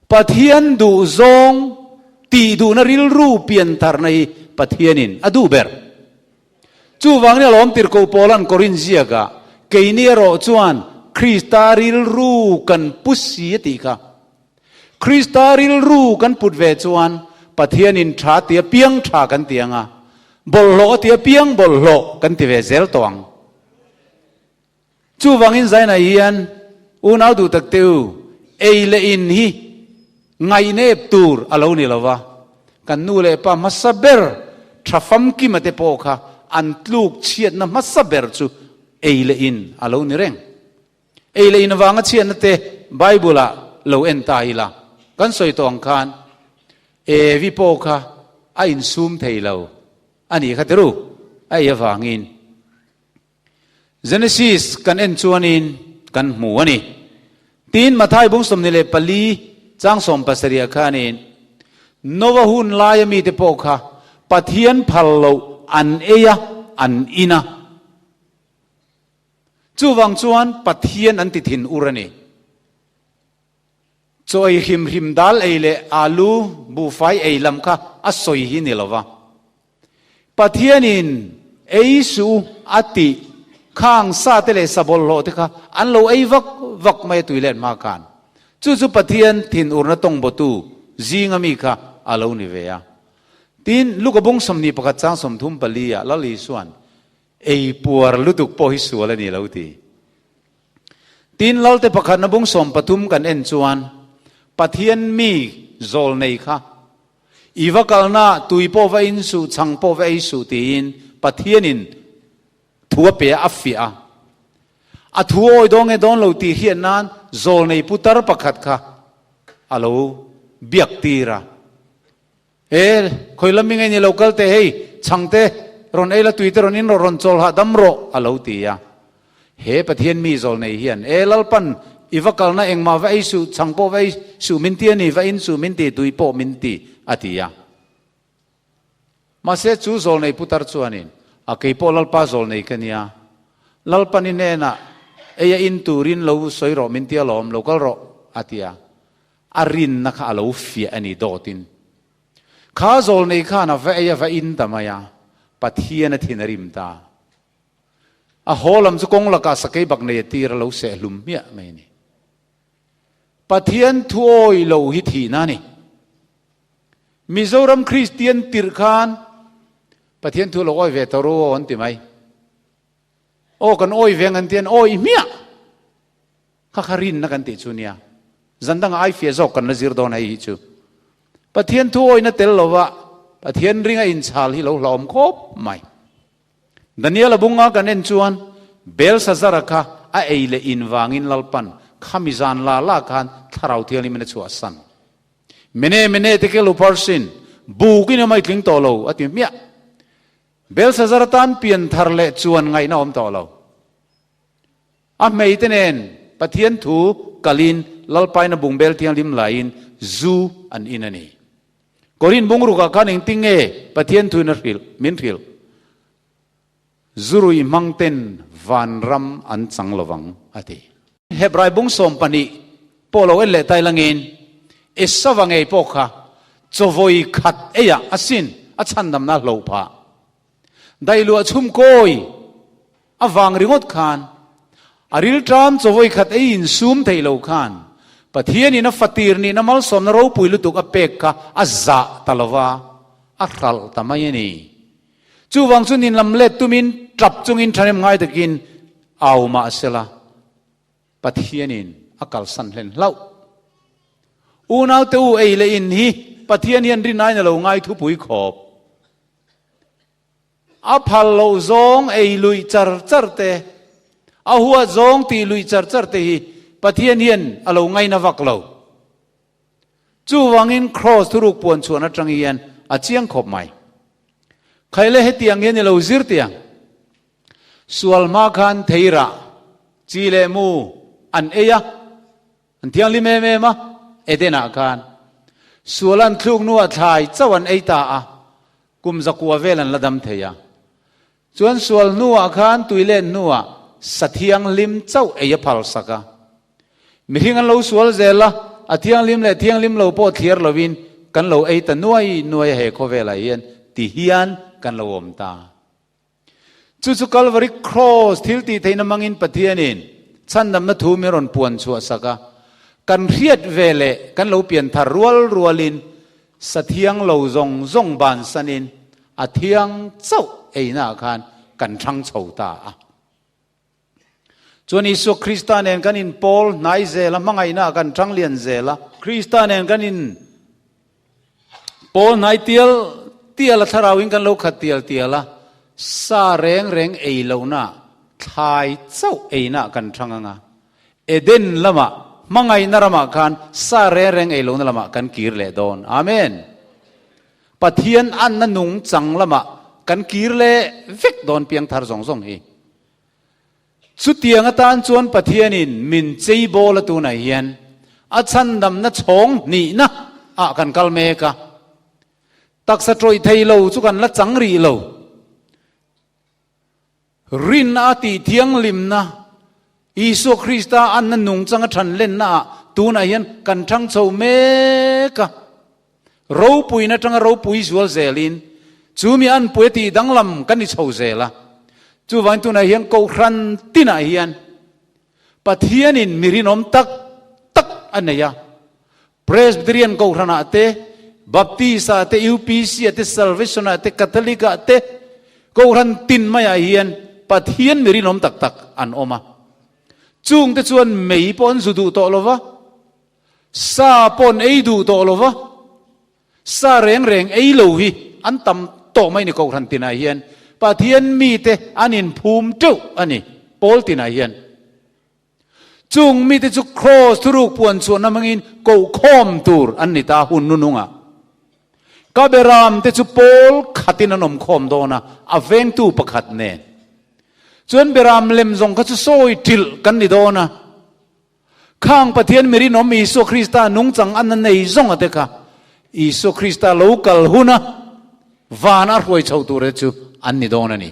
Pathian duhzawng tih duhna rilru piantharna hi Pathianin a duh ber. Chuvangin a lawm tirhkoh Paula'n Korinth ziakah, Keini erawh chuan Krista rilru kan pu si a tih kha. Krista rilru kan put ve chuan Pathianin tha tia piang tha kan ti ang a, bawlhhlawh a tia piang bawlhhlawh kan ti ve zel tawh ang. Chuvangin Zainah hian unau duh tak te u, ei leh in hi ngaihnep tur a lo ni lo va, kan nu leh pa hmasa ber tha famkima te pawh kha an tluk chhiatna hmasa ber chu ei leh in a lo ni reng. Ei leh in avanga chhiatna te Bible-ah lo en ta ila, kan sawi tawh ang khan Evi pawh kha a insum thei lo a nih kha tiru, a ei avangin. Genesis kan en chuanin kan hmu a ni. Tin, Mathai bung 24 chang 70 khanin Nova hun laia mite pawh kha Pathian phal loh an ei a, an in a. Chuvang chuan Pathian an ti thin ur a ni. Chaw ei hrim hrim dal ei leh alu buhfai ei lam kha a sawi hi ni lo va. Pathianin ei suh a tih khang sa te leh sa bawlhhlawh te kha an lo ei vak vak mai a tui let hma khan. Chu chu Pathian thinurna tawng bawtu zinga mi kha a lo ni ve a. Tin, Luka bung 21 chang 34 ah Lal Isuan ei puar lutuk pawh hi sual a ni lo ti. Tin, Lalte pakhatna bung 13 kan en chuan Pathian mi zawl nei kha I va kalna tui pawh va in suh, chhang pawh va ei suh tiin Pathianin thu a pe a, a fiah a. A thu awi dawn nge dawn lo tih hriat nan zawlnei putar pakhat kha a lo biak tir a. E, khawi lam mi ngei ni lo kal teh hei, chhang te rawn ei la, tui te rawn in rawh, rawn chawl hahdam rawh a lo ti a. He Pathian mi zawlnei hian, E Lalpan, i va kalna engmah va ei suh, chhang pawh va ei suh min ti a ni, va in suh min ti, tui pawh min ti, a ti a. Mahse, chu zawlnei putar chuanin, A kei pawh Lalpa zawlnei ka nia, Lalpan i hnenah ei a in turin lo sawi rawh min ti alawm, lo kal rawh, a ti a. A rinna kha a lo fiah a ni dawtin. Kha zawlnei khan a va ei a va in ta mai a, Pathian a thin a rim ta. A haw lam chu kawng lakah sakei bak nei a tir a lo seh hlum hmiah mai a ni. Pathian thu awi lo hi thihna a ni. Mizoram Kristian tirh khan Pathian thu lo awi ve tawh ru aw an ti mai. Aw kan awi ve ang an ti an awi hmiah. Kha kha rinna kan tih chu nia. Zan dangah ai fiah zawk kan la zir dawn hei hi chu. Pathian thu awina tel lova Pathian ringa inchhal hi lo hlauhawm khawp mai. Daniel-a bunga kan en chuan Belshazzar-a kha a ei leh in vangin Lalpan khami zan la la khan Thlarau Thianghlimin a chhuahsan. Mene mene tekel upharsin, bukin a maitling tawh lo a ti hmiah. Belshazzar-a tan pian thar leh chuan ngaihna awm tawh lo. A hmeite nen Pathian thu kalin Lalpaina bungbel thianghlim laiin zu an in a ni. Korin bungrukah khan engtin nge Pathian thuin a hrilh, min hrilh? Zurui hmangten vanram an chang lovang, a ti. Hebrai bung 12 pawh lo en leh tai langin Esauva ngei pawh kha chawvawi khat eiah asin a chhandamna hloh phah. Dailuah chhum kawi a vang ringawt khan a rilṭam chawvawi khat ei insum theih lo khan Pathianin a fatir nihna malsawmna ropui lutuk a pek kha a zah ta lo va, a hralh ta mai a ni. Chuvang chu ninlam let tumin ṭap chungin ṭhahnem ngai takin au mah sela. Pathianin a kalsan hlen hlauh. Unaute u ei leh in hi Pathian hian rin aiin a lo ngai thupui khawp. A phal loh zawng ei luih char char te, a huat zawng tih luih char char te hi Pathian hian a lo ngaina vak lo. Chuvangin Kraws thuruk puan chhuan atang hian a chiang khawp mai. Khaile hetiang hian i lo zir tiang. Sual hma khan theirah chi leh mu an ei a, an thianghlim em em a, Eden-ah khan. Sual an thluk hnuah thlai chauh an ei ta a, kum zakua vel an la dam thei a. Chuan sual hnuah khan tui len hnuah sa thianghlim chauh ei a phal sak a. Mihring an lo sual zel a, a thianghlim leh thianghlim lo pawh thliar lovin kan lo ei ta nuai nuai a he khawvelah hian ti hian kan lo awm ta. Chu chu Kalvari Kraws thil tih theihna hmangin Pathianin chhandamna thu min rawn puan chhuah sak a, kan hriat ve leh kan lo pian thar rual rualin sa thiang lo zawng zawng bansanin a thiang chauh einaah khan kan thang chho ta a. Chuan Isua Krista nen kan inpawl hnai zel a, hmangaihnaah kan thang lian zel a. Krista nen kan in pawl hnai tial tial a, thlarauin kan lo khat tial tial a, sa reng reng ei lohna, thlai chauh einaah kan thang ang a. Eden lamah, hmangaihna ramah khan sa reng reng ei lohna lamah kan kir leh dawn. Amen. Pathian anna nung chang lamah kan kir leh vek dawn piangthar zawng zawng hi. Chutiang atan chuan Pathianin min cheibawl a tunah hian a chhandamna chhawng hnihna ah kan kal mek a. Taksa tawih thei lo chu kan la chang rih lo. Rinna a tih thianghlimna, Isua Krista anna nungchang a than lenna ah tunah hian kan thang chho mek a. Ropuina atanga ropui zual zelin chu mi anpui a tih danglam kan ni chho zel a. Chuvangin tunah hian Kohhran tinah hian Pathianin mi rinawm tak tak a nei a. Presbyterian Kohhranah te, Baptist-ah te, UPC-ah te, Salvation-ah te, Catholic-ah te, Kohhran tin maiah hian Pathian mi rinawm tak tak an awm a. Chungte chuan mei pawh an zu duh tawh lo va. Sa paw'n ei duh tawh lo va, sa reng reng ei lo hi an tam tawh mai ni Kohhran tinah hian Pathian mite an inphum teuh a ni Pawl tinah hian. Chung mite chu Kraws thuruk puan chhuahna hmangin kohkhawm tur an ni ta hun nunungah. Ka beram te chu pawl khatin an awm khawm dawn a, a vengtu pakhat nen. Chuan beram lem zawng kha chu sawi ṭilh kan ni dawn a. Khang Pathian mirinawm Isua Krista nungchang an a nei zawng a te kha Isua Krista lo kal huna van a hruai chho tur te chu an ni dawn a ni.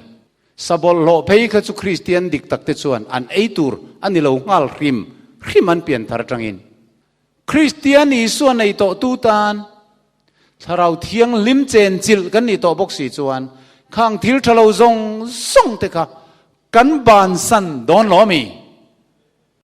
Sabawlhhlawh phei kha chu Kristian dik tak te chuan an ei tur a ni lo nghal hrim hrim an pian thar atangin. Kristian Isua nei tawh tu tan Thlarau Thianghlim chenchilh kan nih tawh bawk si chuan khang thil tha lo zawng zawng te kha kan bansan dawn lo a mi?